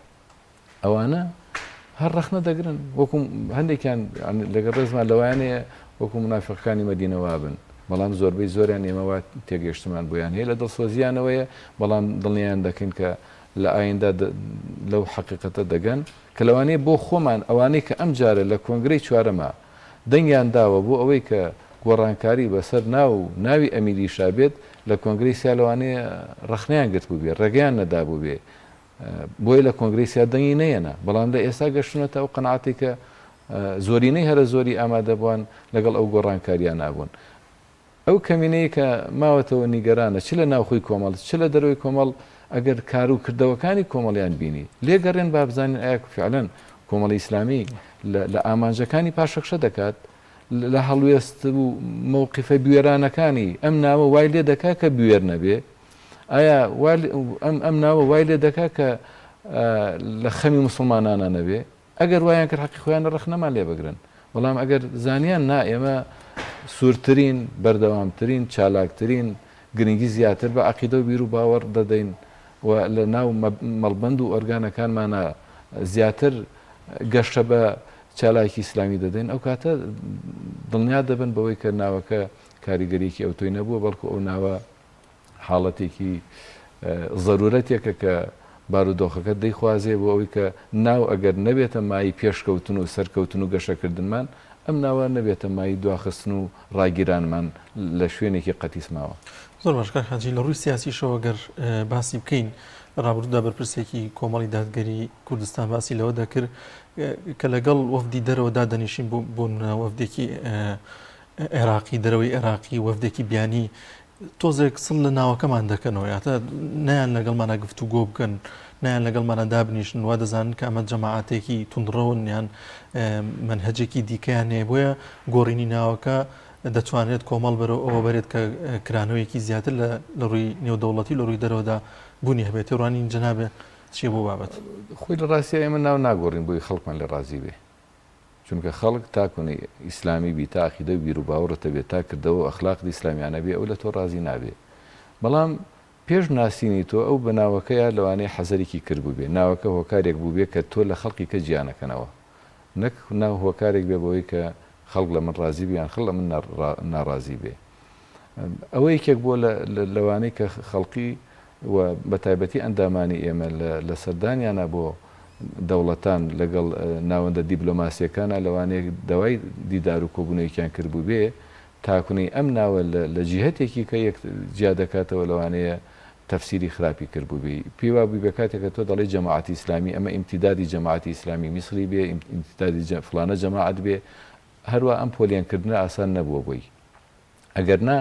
ئەوانە هەر ڕەخنە دەگرن وەکو هەندێکیان لەگەڵ ڕێزمان لەوانەیە وەکو منافقەکانی مەدینە وابن بەڵام زۆربەی زۆریان ئێمە وا تێگەیشتمان بۆیان هەیە لە دڵسۆزیانەوەیە بەڵام دڵنیایان دەکەین کە لە ئایندە لەو حەقیقەتە دەگەن کە لەوانەیە بۆ خۆمان ئەوانەی کە ئەمجارە لە کۆنگرەی چوارەما دەنگیان داوە بۆ ئەوەی کە گۆڕانکاری بەسەر ناو و ناوی ئەمیریشا بێت لە کۆنگرەی سیا لەوانەیە ڕەخنەیان گرتبووبێ ڕێگەیان نەدابووبێ بۆیە لە کۆنگرەی سیا دەنگی نەیەنا بەڵام لە ئێستا گەشتونەتە ئەو قەناعەتەی کە زۆرینەی هەرە زۆری ئامادەبووان لەگەڵ ئەو گۆڕانکاریانە بوون. ئەو کەمینەی کە ماوەتەوە نیگەرانە چ لە ناوخۆی کۆمەڵ چ لە دەرەوەی کۆمەڵ ئەگەر کار و کردەوەکانی کۆمەڵیان بینی لێگەڕێن با بزانین ئایا فعلەن کۆمەڵی ئیسلامی لە ئامانجەکانی پاشەکشە دەکات لە هەڵوێست و مەوقیفە بوێرانەکانی ئەم ناوە وای لێ دەکا کە بوێر نەبێ ئایا ئەم ئەم ناوە وای لێ دەکا کە لە خەمی موسڵمانانە نەبێ ئەگەر وایان کرد حەقی خۆیانە ڕەخنەمان لێ بگرن، بەڵام ئەگەر زانیان نا ئێمە سوورترین، بەردەوامترین، چالاکترین، گرنگی زیاتر بە عەقیدە و بیروباوەڕ دەدەین و لە ناو مەڵبەند و ئۆرگانەکانمانا زیاتر گەشە بە چالاکی ئیسلامی دەدەین، ئەو کاتە دڵنیا دەبن بەوەی کە ناوەکە کاریگەرییەکی ئەوتۆی نەبووە، بەڵکو ئەو ناوە حاڵەتێکی زەرورەتێکە کە بارودۆخەکە دەیخوازێ بۆ ئەوەی کە ناو ئەگەر نەبێتە مایەی پێشکەوتن و سەرکەوتن و گەشەکردنمان، ئەم ناوە نەبێتە مایەی دواخستن و ڕاگیرانمان لە شوێنێکی قەتیس ماوە. زۆر باش کاک حاجی، لە ڕووی سیاسیشەوە گەر باسی بکەین، لە ڕابردوودا بەرپرسێکی کۆمەڵی دادگەری کوردستان باسی لەوە دەکرد کە لەگەڵ وەفدی دەرەوە دادەنیشین بۆ نموونە وەفدێکی عێراقی دەرەوەی عێراقی وەفدێکی بیانی. تۆزێک سڵ لە ناوەکەمان دەکەنەوە یاتە نیان لەگەڵمانە گفتوگۆ بکەن نیان لەگەڵمانە دابنیشن وا دەزانن کە ئەمە جەماعاتێکی توندڕەون یان مەنهەجێکی دیکەیان هەیە بۆیە گۆڕینی ناوەکە دەتوانرێت کۆمەڵ بەرەو ئەوە بەرێت کە کرانەوەیەکی زیاتر لە ڕووی نێودەوڵەتی لە ڕووی دەرەوەدا بوونی هەبێت تێڕوانین جەنابێ چییە بۆ بابەت؟ خۆی لە ڕاستیا ئێمە ناو ناگۆڕین بۆی خەڵکمان لێ ڕازی بێ چونکە خەڵک تا کونەی ئیسلامی بی تا عەقیدە و بیروباوەڕت هەبێ تا کردەوە و ئەخلاقت ئیسلامیانە بێ ئەو لە تۆ ڕازی نابێ بەڵام پێش ناسینی تۆ ئەو بە ناوەکەیا لەوانەیە حەزەرێکی کردبووبێ ناوەکە هۆکارێک بووبێ کە تۆ لە خەڵکی کە جیانەکەنەوە نەک ناو هۆکارێک بێ بەوەی کە خەڵک لە من ڕازی بێ یان خەڵک لە من ناڕازی بێ. ئەوە یەکێک بووە لەوانەی کە خەڵکی و بە تایبەتی ئەندامانی ئێمە لە سەردانیانا بۆ دەوڵەتان لەگەڵ ناوەندە دیبلۆماسییەکانا لەوانەیە داوای دیدار و کۆبوونەوەیەکیان کردبووبێ تاکونەی ئەم ناوە لە جیهەتێکی کە یەک جیا دەکاتەوە لەوانەیە تەفسیری خراپی کردبووبێ پێی وابووبێ کاتێک کە تۆ دەڵێی جەماعەتی ئیسلامی ئەمە ئیمتیدادی جەماعەتی ئیسلامی میسری بێ ئیمتیدادی فڵانە جەماعەت بێ هەروا ئەم پۆلێن کردنە ئاسان نەبووە بۆی. ئەگەر نا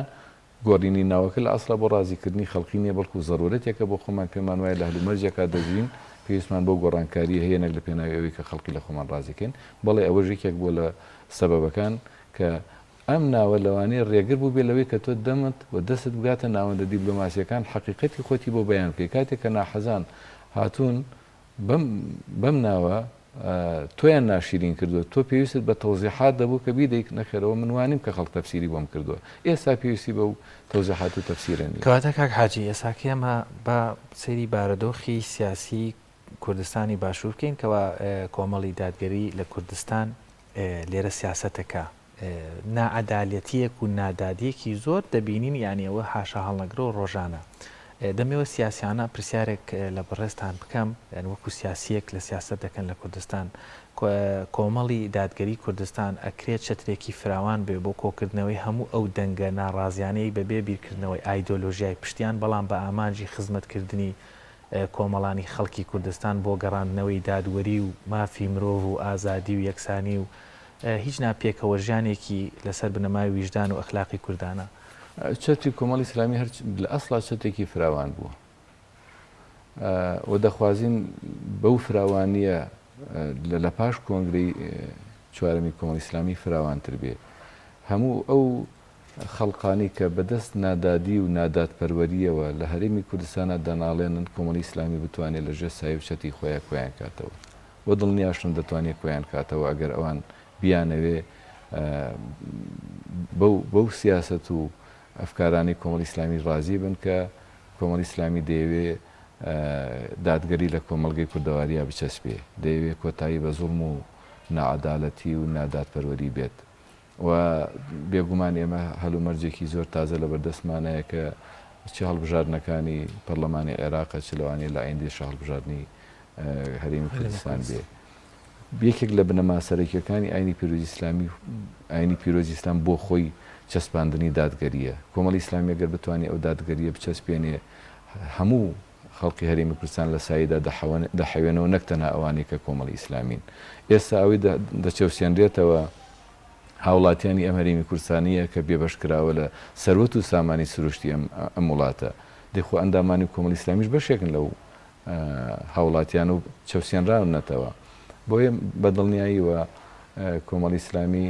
گۆڕینی ناوەکە لە ئەسڵا بۆ ڕازی کردنی خەڵکی نییە بەڵکو زەرورەتێکە بۆ خۆمان پێمان وایە لە هەلومەرجێکا دەژین پێویستمان بەو گۆڕانکارییە هەیە نەک لە پێناوی ئەوەی کە خەڵکی لە خۆمان ڕازی کەین. بەڵێ ئەوەش یەکێک بووە لە سەبەبەکان کە ئەم ناوە لەوانەیە ڕێگر بووبێ لەوەی کە تۆ دەمت و دەستت بگاتە ناوەندە دیبلۆماسییەکان حەقیقەتی خۆتی بۆ بەیان بکەی کاتێک کە ناحەزان هاتوون بەم بەم ناوە تۆیان ناشیرین کردووە تۆ پێویستت بە تەوزیحات دەبوو کە بیدەیت نەخێر ئەوە من وانیم کە خەڵک تەفسیری بۆم کردووە ئێستا پێویستی بەو تەوزیحات و تەفسیرە نییە. کەواتە کاک حاجی ئێستا کە ئێمە با سەیری بارودۆخی سیاسی کوردستانی باشوور بکەین کەوا کۆمەڵی دادگەری لە کوردستان لێرە سیاسەتەکە ناعەدالەتیەک و نادادیەکی زۆر دەبینین یانی ئەوە حاشا هەڵنەگرەوە ڕۆژانە دەمەوێت سیاسیانە پرسیارێک لە بەڕێزتان بکەم یانی وەکو سیاسیەک لە سیاسەت دەکەن لە کوردستان کۆمەڵی دادگەری کوردستان ئەکرێت چەترێکی فراوان بێ بۆ کۆکردنەوەی هەموو ئەو دەنگە ناڕازیانەی بەبێ بیرکردنەوەی ئایدۆلۆژیای پشتیان بەڵام بە ئامانجی خزمەتکردنی کۆمەڵانی خەڵکی کوردستان بۆ گەڕاندنەوەی دادوەری و مافی مرۆڤ و ئازادی و یەکسانی و هیچ نا پێکەوەژیانێکی لەسەر بنەمای ویژدان و ئەخلاقی کوردانە. چەتری کۆمەڵی ئیسلامی هەر لە ئەسڵا چەترێکی فراوان بووە و دەخوازین بەو فراوانییە لە پاش کۆنگرەی چوارەمی کۆمەڵی ئیسلامی فراوانتر بێ. هەموو ئەو خەڵقانی کە بە دەست نادادی و نادادپەروەرییەوە لە هەرێمی کوردستانا دەناڵێنن کۆمەڵی ئیسلامی بتوانێ لە ژێر سایە و چەتری خۆیا کۆیان کاتەوە و دڵنیاشم دەتوانێ کۆیان کاتەوە ئەگەر ئەوان بیانەوێ بەو بەو سیاسەت و ئەفکارانەی کۆمەڵی ئیسلامی ڕازی بن کە کۆمەڵی ئیسلامی دەیەوێ دادگەری لە کۆمەڵگەی کوردەواریا بچەسپێ دەیەوێ کۆتایی بە زوڵم و ناعەدالەتی و نادادپەروەری بێت. و بێگومان ئێمە هەلومەرجێکی زۆر تازە لەبەردەستمانایە کە چ هەڵبژاردنەکانی پەرلەمانی عێراقە چ لەوانەیە لە ئایندەشا هەڵبژاردنی هەرێمی کوردستان بێ. یەکێک لە بنەما سەرەکیەکانی ئاینی پیرۆزی ئیسلامی ئاینی پیرۆزی ئیسلام بۆ خۆی چەسپاندنی دادگەریە. کۆمەڵی ئیسلامی ئەگەر بتوانێ ئەو دادگەریە بچەسپێنێ هەموو خەڵکی هەرێمی کوردستان لە سایەیدا دەحەوێنەوە نەک تەنها ئەوانەی کە کۆمەڵی ئیسلامین. ئێستا ئەوەی دەچەوسێنرێتەوە هاوڵاتیانی ئەم هەرێمی کوردستانییە کە بێبەش کراوە لە سەروەت و سامانی سروشتی ئەم وڵاتە. دەی خۆ ئەندامانی کۆمەڵی ئیسلامیش بەشێکن لەو هاوڵاتیانە و چەوسێنراونەتەوە. بۆیە بە دڵنیاییەوە کۆمەڵی ئیسلامی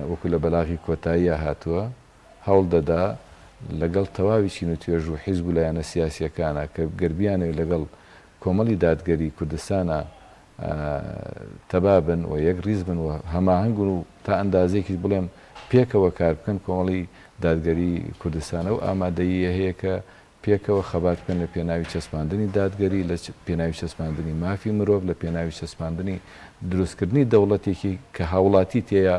وەکو لە بەلاغی کۆتاییا هاتووە، هەوڵ دەدا لەگەڵ تەواوی چین و توێژ و حیزب و لایەنە سیاسییەکانا کە گەر بیانەوێ لەگەڵ کۆمەڵی دادگەری کوردستانا تەبا بن و یەک ڕیز بن و هەماهەنگ و تا ئەندازەیەکیش بڵێم پێکەوە کار بکەن کۆمەڵی دادگەری کوردستان ئەو ئامادەییە هەیە کە پێکەوە خەبات بکەن لە پێناوی چەسپاندنی دادگەری، لە پێناوی چەسپاندنی مافی مرۆڤ، لە پێناوی چەسپاندنی دروستکردنی دەوڵەتێکی کە هاوڵاتی تێیا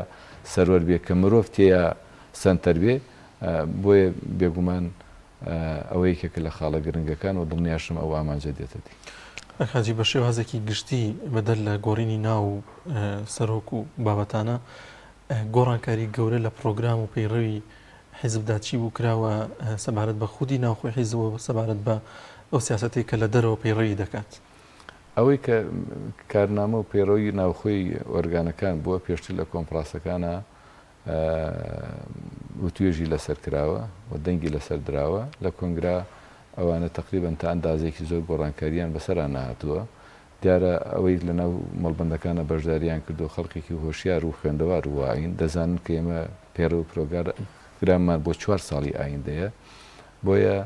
سەروەر بێ، کە مرۆڤ تێیا سەنتەر بێ، بۆیە بێگومان ئەوە یەکێکە لە خاڵە گرنگەکان و دڵنیاشم ئەو ئامانجە دێتە دی. کاک حاجی بە شێوازێکی گشتی بەدەر لە گۆڕینی ناو و سەرۆک و بابەتانە، گۆڕانکاری گەورە لە پڕۆگرام و پەیڕەوی حیزبدا چی بوو کراوە سەبارەت بە خودی ناوخۆی حیزب و سەبارەت بە ئەو سیاسەتەی کە لە دەرەوە پەیڕەوی دەکات؟ ئەوەی کە کارنامە و پەیڕەوی ناوخۆی ئۆرگانەکان بووە پێشتر لە کۆنفراسەکانا. وتوێژی لەسەر کراوە و دەنگی لەسەر دراوە لە کۆنگرا ئەوانە تەقریبەن تا ئەندازەیەکی زۆر گۆڕانکارییان بەسەرا نەهاتووە. دیارە ئەوەی لەناو مەڵبەندەکانا بەشدارییان کردووە خەڵکێکی هۆشیار و خوێندەوار و واعین، دەزانن کە ئێمە پەیڕەو و پرۆگراممان بۆ چوار ساڵی ئایندەیە. بۆیە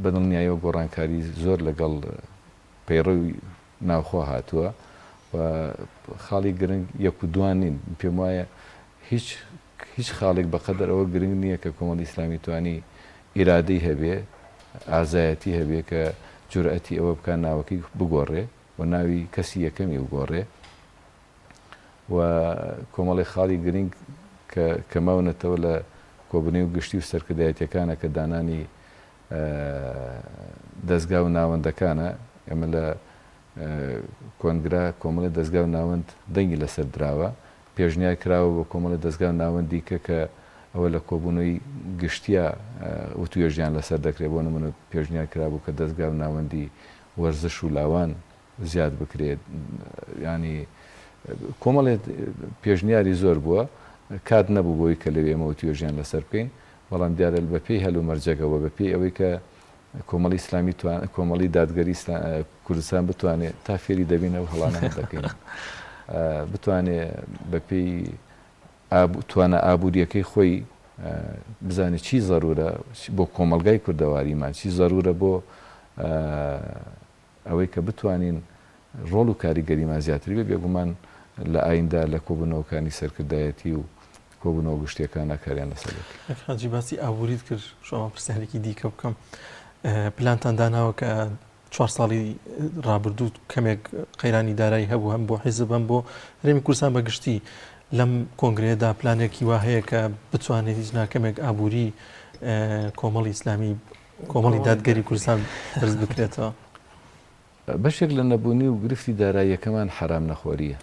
بە دڵنیاییەوە گۆڕانکاری زۆر لەگەڵ پەیڕەوی ناوخۆ هاتووە و خاڵی گرنگ یەک و دوان نین. پێم وایە هیچ هیچ خاڵێک بەقەدەر ئەوە گرنگ نییە کە کۆمەڵی ئیسلامی توانی ئیرادەی هەبێ، ئازایەتی هەبێ کە جورئەتی ئەوە بکا ناوەکەی بگۆڕێ و ناوی کەسی یەکەمی بگۆڕێ و کۆمەڵێک خاڵی گرنگ کە کە ماونەتەوە لە کۆبوونەوەی گشتی و سەرکردایەتیەکانە کە دانانی دەزگا و ناوەندەکانە، ئێمە لە کۆنگرە کۆمەڵی دەزگا و ناوەند دەنگی لەسەر دراوە، پێشنیار کراوە بۆ کۆمەڵی دەزگا و ناوەندی کە کە ئەوە لە کۆبوونەوەی گشتییا وتوێژیان لەسەر دەکرێت، بۆ نموونە پێشنیار کرابوو کە دەزگا و ناوەندی وەرزش و لاوان زیاد بکرێت، یانی کۆمەڵێ پێشنیاری زۆر بووە، کات نەبوو بۆی کە لەوێ ئێمە وتوێژیان لەسەر بکەین، بەڵام دیارە بەپێی هەلومەرجەکە و بەپێی ئەوەی کە کۆمەڵی ئیسلامی کۆمەڵی دادگەری کوردستان بتوانێ تا فێری دەبین ئەو هەڵانە هەڵدەکەین بتوانێ بەپێی توانا ئابووریەکەی خۆی بزانێت چی زەرورە بۆ کۆمەڵگای کوردەواریمان چی زەرورە بۆ ئەوەی کە بتوانین ڕۆڵ و کاریگەریمان زیاتر بێ، بێگومان لە ئایندە لە کۆبوونەوەکانی سەرکردایەتی و کۆبوونەوە گشتییەکانا کاریان لەسەر دەکەین. کاک حاجی باسی ئابووریت کرد، شۆما پرسیارێکی دیکە بکەم. پلانتان داناوە کە چوار ساڵی ڕابردوو کەمێک قەیرانی دارایی هەبوو هەم بۆ حیزب هەم بۆ هەرێمی کوردستان بە گشتی لەم کۆنگرەیەدا پلانێکی وا هەیە کە بتوانێت هیچ ناکەمێک ئابووری کۆمەڵی ئیسلامی کۆمەڵی دادگەری کوردستان بەرز بکرێتەوە. بەشێک لە نەبوونی و گرفتی داراییەکەمان حەرام نەخۆرییە.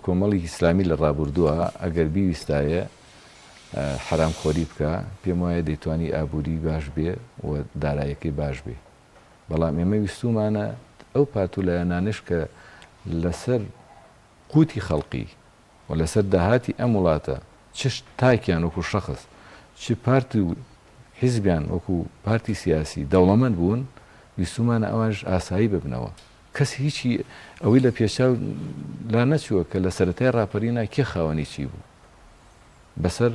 کۆمەڵی ئیسلامی لە ڕابوردووە ئەگەر بیویستایە حەرام خۆری بکا پێم وایە دەیتوانی ئابووری باش بێ و دارایەکەی باش بێ. بەڵام ئێمە ویستوومانە ئەو پارت و لایەنانەش کە لەسەر قوتی خەڵقی و لەسەر داهاتی ئەم وڵاتە چ تاکیان وەکو شەخس چ پارتی و حیزبیان وەکو پارتی سیاسی دەوڵەمەند بوون ویستومانە ئەوانیش ئاسایی ببنەوە. کەس هیچی ئەوەی لە پێشچاو لا نەچووە کە لە سەرەتای ڕاپەرینا کێ خاوەنی چی بوو. بەسەر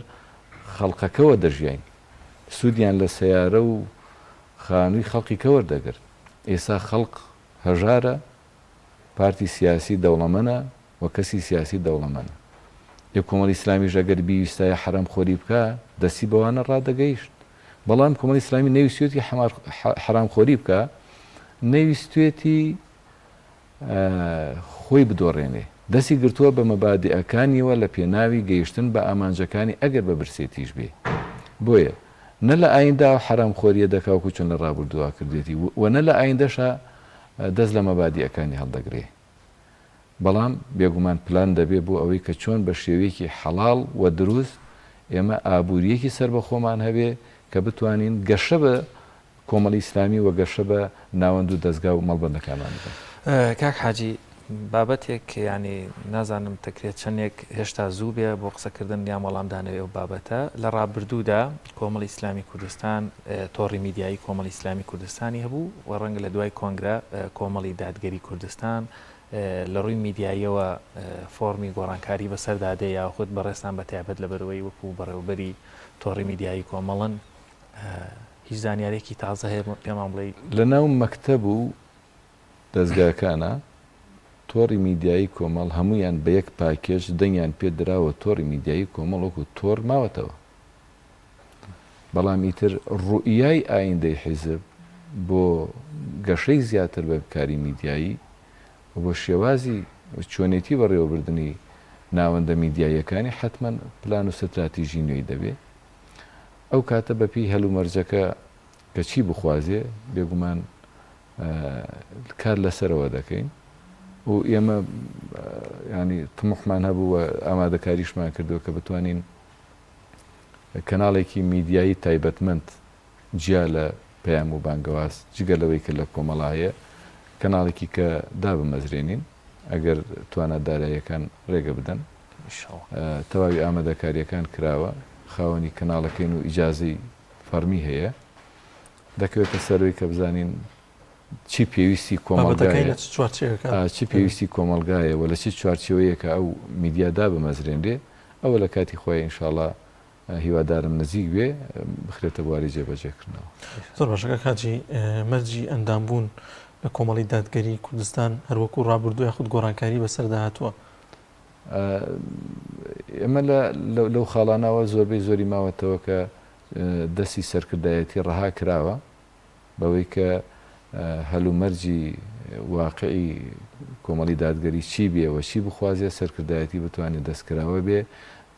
خەڵقەکەوە دەژیاین. سوودیان لە سەیارە و خانووی خەڵقی کە وەردەگرت. ئێستا خەڵق هەژارە، پارتی سیاسی دەوڵەمەنە و کەسی سیاسی دەوڵەمەنە. ئێ کۆمەڵی ئیسلامیش ئەگەر بیویستایە حەرام خۆری بکا دەستی بەوانە ڕادەگەیشت. بەڵام کۆمەڵی ئیسلامی نەیویستوێتی حەرام خۆری بکا، نەیویستوێتی خۆی بدۆڕێنێ. دەستی گرتووە بە مەبادیئەکانیەوە لە پێناوی گەیشتن بە ئامانجەکانی ئەگەر بە برسێتیش بێ. بۆیە نە لە ئایندە ئەو حەرام خۆریە دەکا وەکو چۆن لە ڕابوردووا کردوێتی و نە لە ئایندەشا دەست لە مەبادیئەکانی هەڵدەگرێ. بەڵام بێگومان پلان دەبێ بۆ ئەوەی کە چۆن بە شێوەیەکی حەڵاڵ و دروست ئێمە ئابوورییەکی سەربەخۆمان هەبێ کە بتوانین گەشە بە کۆمەڵی ئیسلامی و گەشە بە ناوەند و دەزگا و مەڵبەندەکانمان بدەین. کاک حاجی بابەتێک یانی نازانم دەکرێت چەندێک هێشتا زوو بێ بۆ قسەکردن یان وەڵامدانەوەی ئەو بابەتە لە ڕابردوودا کۆمەڵی ئیسلامی کوردستان تۆڕی میدیایی کۆمەڵی ئیسلامی کوردستانی هەبوو و ڕەنگە لە دوای کۆنگرە کۆمەڵی دادگەری کوردستان لە ڕووی میدیاییەوە فۆڕمی گۆڕانکاری بەسەردا دێ یاخود بەڕێزتان بە تایبەت لەبەرئەوەی وەکو بەڕێوەبەری تۆڕی میدیایی کۆمەڵن هیچ زانیارێکی تازە هەیە پێمان بڵێی؟ لەناو مەکتەب و دەزگاکانا تۆڕی میدیایی کۆمەڵ هەموویان بە یەک پاکێج دەنگیان پێ دراوە تۆڕی میدیایی کۆمەڵ وەکو تۆڕ ماوەتەوە. بەڵام ئیتر ڕوئیای ئایندەی حیزب بۆ گەشەی زیاتر بە کاری میدیایی و بۆ شێوازی و چۆنێتی بەڕێوەبردنی ناوەندە میدیاییەکانی حەتمەن پلان و ستراتیژی نوێی دەبێ. ئەو کاتە بە پێی هەلومەرجەکە کە چی بخوازێ بێگومان کار لەسەرەوە دەکەین و ئێمە یانی تموحمان هەبوو و ئامادەکاریشمان کردووە کە بتوانین کەناڵێکی میدیایی تایبەتمەند جیا لە پەیام و بانگەواز جگە لەوەی کە لە کۆمەڵا هەیە کەناڵێکی کە دابمەزرێنین ئەگەر توانا داراییەکان رێگە بدەن. تەواوی ئامادەکارییەکان کراوە، خاوەنی کەناڵەکەین و ئیجازەی فەڕمی هەیە. دەکەوێتە سەرەوەی کە بزانین چی پێویستی بابەتەکەی کۆمەڵگایە، لە چ چوارچێوەکە چ پێویستی کۆمەڵگایە و لە چ چوارچێوەیەکە ئەو میدیا دابمەزرێنرێ، ئەوە لە کاتی خۆی ئینشاڵا هیوادارم نزیک بێ بخرێتە بواری جێبەجێکردنەوە. زۆر باشە کاک حاجی، مەرجی ئەندامبوون لە کۆمەڵی دادگەری کوردستان هەر وەکوو ڕابردوو یاخود گۆڕانکاری بەسەردا هاتووە؟ ئێمە لەو خاڵانەوە زۆربەی زۆری ماوەتەوە کە دەستی سەرکردایەتی ڕەها کراوە بەوەی کە هەلومەرجی واقعی کۆمەڵی دادگەری چی بێ و چی بخوازێ سەرکردایەتی بتوانێ دەستکراوە بێ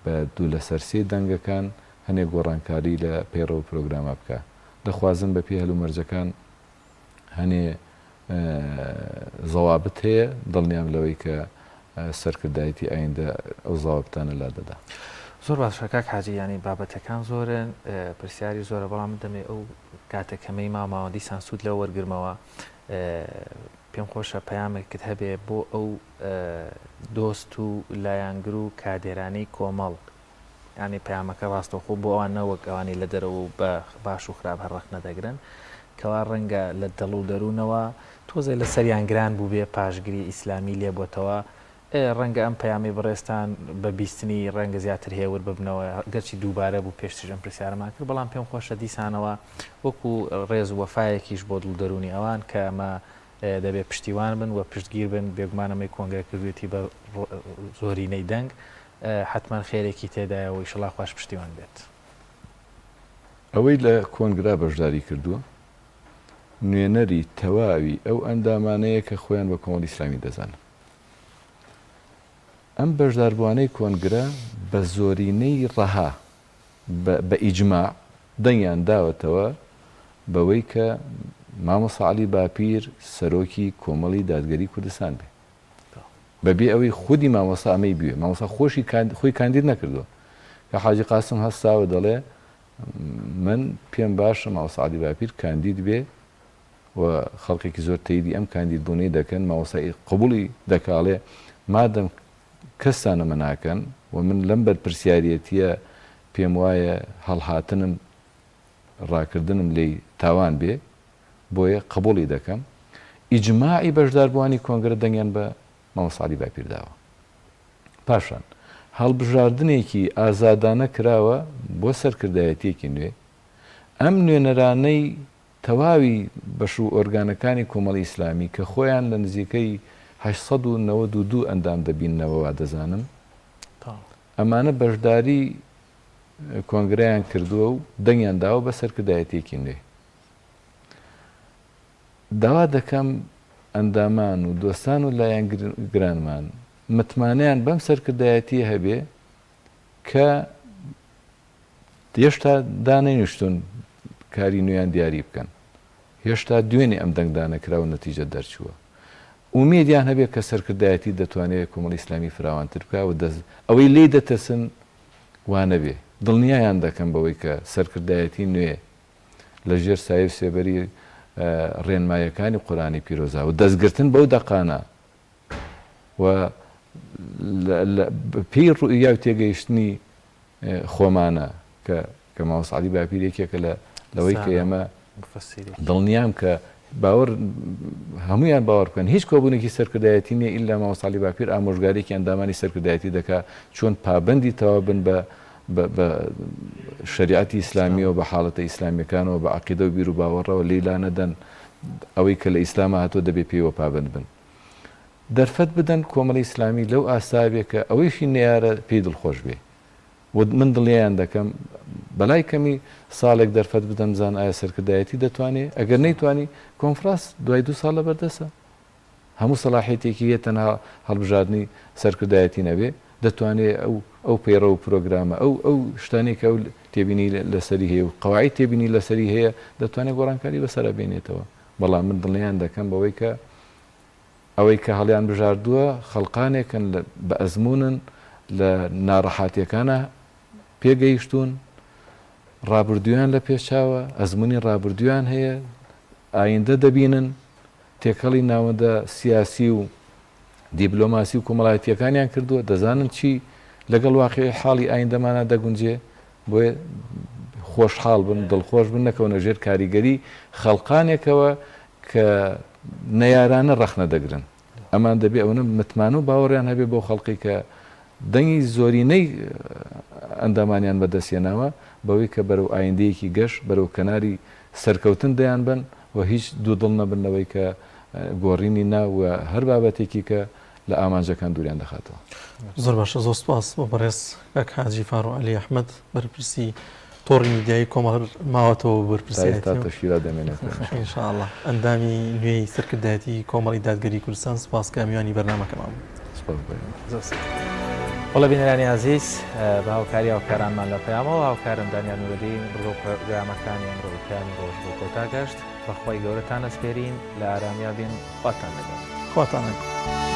بە دوو لەسەر سێی دەنگەکان هەنێ گۆڕانکاری لە پەیڕەو و پرۆگراما بکا. دەخوازم بە پێی هەلومەرجەکان هەنێ زەوابت هەیە، دڵنیام لەوەی کە سەرکردایەتی ئایندە ئەو زەوابتانە لادەدا. زۆر باشە کاک حاجی یانی بابەتەکان زۆرن پرسیاری زۆرە بەڵام من دەمەوێ ئەو کاتە کەمەی ماماوە دیسان سوود لەوە وەرگرمەوە پێم خۆشە پەیامێکت هەبێ بۆ ئەو دۆست و لایەنگر و کادێرانەی کۆمەڵ یانی پەیامەکە ڕاستەوخۆ بۆ ئەوان نە وەک ئەوانەی لە دەرەوە و بە باش و خراپ هەر ڕەخنە دەگرن کەوا ڕەنگە لە دڵ و دەروونەوە تۆزێ لە سەریان گران بووبێ پاشگری ئیسلامی لێ بۆتەوە ڕەنگە ئەم پەیامەی بەڕێزتان بە بیستنی ڕەنگە زیاتر هێور ببنەوە گەرچی دووبارە بوو پێشتریش ئەم پرسیارەمان کرد بەڵام پێم خۆشە دیسانەوە وەکو ڕێز و وەفایەکیش بۆدڵ و دەروونی ئەوان کە ئەمە دەبێ پشتیوان بن و پشتگیر بن بێگومان ئەمەی کۆنگرە کردوێتی بە زۆرینەی دەنگ حەتمەن خێرێکی تێدایە و ئیشەڵا خواش پشتیوان بێت. ئەوەی لە کۆنگرا بەشداری کردووە نوێنەری تەواوی ئەو ئەندامانەیە کە خۆیان بە کۆمەڵی ئیسلامی دەزانن. ئەم بەشداربووانەی کۆنگرە بە زۆرینەی ڕەها، بە ئیجماع، دەنگیان داوەتەوە بەوەی کە مامۆستا عەلی باپیر سەرۆکی کۆمەڵی دادگەری کوردستان بێ. بەبێ ئەوەی خودی مامۆستا ئەمەی بوێ. مامۆستا خۆشی خۆی کاندید نەکردووە. کە حاجی قاسم هەستاوە دەڵێ من پێم باشە مامۆستا عەلی باپیر کاندید بێ و خەڵکێکی زۆر تەیدی ئەم کاندید بوونەی دەکەن، مامۆستا قبوڵی دەکا ئەڵێ مادەم کەستان ئەمە ناکەن و من لەم بەرپرسیاریەتیە پێم وایە هەڵهاتنم ڕاکردنم لێی تاوان بێ بۆیە قبوڵی دەکەم. ئیجماعی بەشداربووانی کۆنگرە دەنگیان بە مامۆستا عەلی باپیر داوە. پاشان هەڵبژاردنێکی ئازادانە کراوە بۆ سەرکردایەتیەکی نوێ، ئەم نوێنەرانەی تەواوی بەش و ئۆرگانەکانی کۆمەڵی ئیسلامی کە خۆیان لە نزیکەی 892 ئەندام دەبیننەوە وادەزانم ئەمانە بەشداری کۆنگرەیان کردووە و دەنگیان داوە بە سەرکردایەتیەکی نوێ. داوا دەکەم ئەندامان و دۆستان و لایەنگرانمان متمانەیان بەم سەرکردایەتیە هەبێ کە هێشتا دانەنیشتوون کاری نوێیان دیاری بکەن. هێشتا دوێنێ ئەم دەنگدانە کرا و نەتیجە دەرچووە. ئومێدیان هەبێ کە سەرکردایەتی دەتوانێ کۆمەڵی ئیسلامی فراوانتر بکا و دەست ئەوەی لێی دەترسن وا نەبێ. دڵنیایان دەکەم بەوەی کە سەرکردایەتی نوێ لە ژێر سایە و سێبەری ڕێنماییەکانی قورئانی پیرۆزا و دەستگرتن بەو دەقانە و پێی ڕوئیا و تێگەیشتنی خۆمانە کە کە مامۆستا عەلی باپیر یەکێکە لە لەوەی کە ئێمە دڵنیام کە باوەڕ هەمویان باوەڕ بکەن هیچ کۆبوونێکی سەرکردایەتی نییە ئیلا مامۆستا عەلی باپیر ئامۆژگاریی ئەندامانی سەرکردایەتی دەکا چۆن پابەندی تەواو بن بە بە شەریعەتی ئیسلامیەوە بە حاڵەتە ئیسلامیەکانەوە بە عەقیدە و بیر و باوەڕەوە لێی لانەدەن ئەوەی کە لە ئیسلامە هاتووە دەبێ پێیوە پابەند بن دەرفەت بدەن کۆمەڵی ئیسلامی لەو ئاستە بێ کە ئەوەیشی نەیارە پێی دڵخۆش بێ و من دڵنیایان دەکەم بەلای کەمی ساڵێک دەرفەت بدەن بزانن ئایا سەرکردایەتی دەتوانێ ئەگەر نەیتوانی کۆنفراس دوای دوو ساڵ لەبەردەسە هەموو سەلاحیەتێکی هەیە تەنها هەڵبژاردنی سەرکردایەتی نەبێ دەتوانێ ئەو ئەو پەیڕەو و پرۆگرامە ئەو ئەو شتانەی کە ئەو تێبینی لەسەری هەیە و قەواعید تێبینی لەسەری هەیە دەتوانێ گۆڕانکاری بەسەرا بێنێتەوە بەڵام من دڵنیایان دەکەم بەوەی کە ئەوەی کە هەڵیان بژاردووە خەڵقانێکن بە ئەزموونن لە ناڕەحاتیەکانا پێگەیشتوون، ڕابردوویان لە پێشچاوە، ئەزموونی ڕابردوویان هەیە، ئایندە دەبینن، تێکەڵی ناوەندە سیاسی و دیبلۆماسی و کۆمەڵایەتیەکانیان کردووە، دەزانن چی لەگەڵ واقیعی حاڵی ئایندەمانا دەگونجێ، بۆیە خۆشحاڵ بن، دڵخۆش بن، نەکەونە ژێر کاریگەری خەڵقانێکەوە کە نەیارانە ڕەخنە دەگرن. ئەمان دەبێ ئەوەنە متمانە و باوەڕیان هەبێ بەو خەڵقەی کە دەنگی زۆرینەی ئەندامانیان بەدەست هێناوە، بەوەی کە بەرەو ئایندەیەکی گەش، بەرەو کەناری سەرکەوتن دەیانبەن و هیچ دوودڵ نەبن لەوەی کە گۆڕینی ناو و هەر بابەتێکی کە لە ئامانجەکان دووریان دەخاتەوە. زۆر باشە زۆر سپاس بۆ بەڕێز کاک حاجی فاروق عەلی ئەحمەد بەرپرسی تۆڕی میدیایی کۆمەڵ ماوەتەوە بۆ بەرپرسیارێتی تا تەشکیلات دەمێنێتەوە. ان شاء اللە ئەندامی نوێی سەرکردایەتی کۆمەڵی دادگەری کوردستان سپاس کە میوانی بەرنامەکەمان بوو. سپاس بۆ ئێوە. زۆر سپاس. بەڵێ بینەرانی ئازیز بە هاوکاری هاوکارانمان لە پەیامەوە هاوکارم دانیال نورەدین بڕگە و پەیامەکانی ئەمڕۆی پەیامی ڕۆژ بۆ کۆتا گەشت بەخوای گەورەتان ئەسپێرین لە ئارامیا بین خواتان لەگەڵ. خواتان لەگەڵ.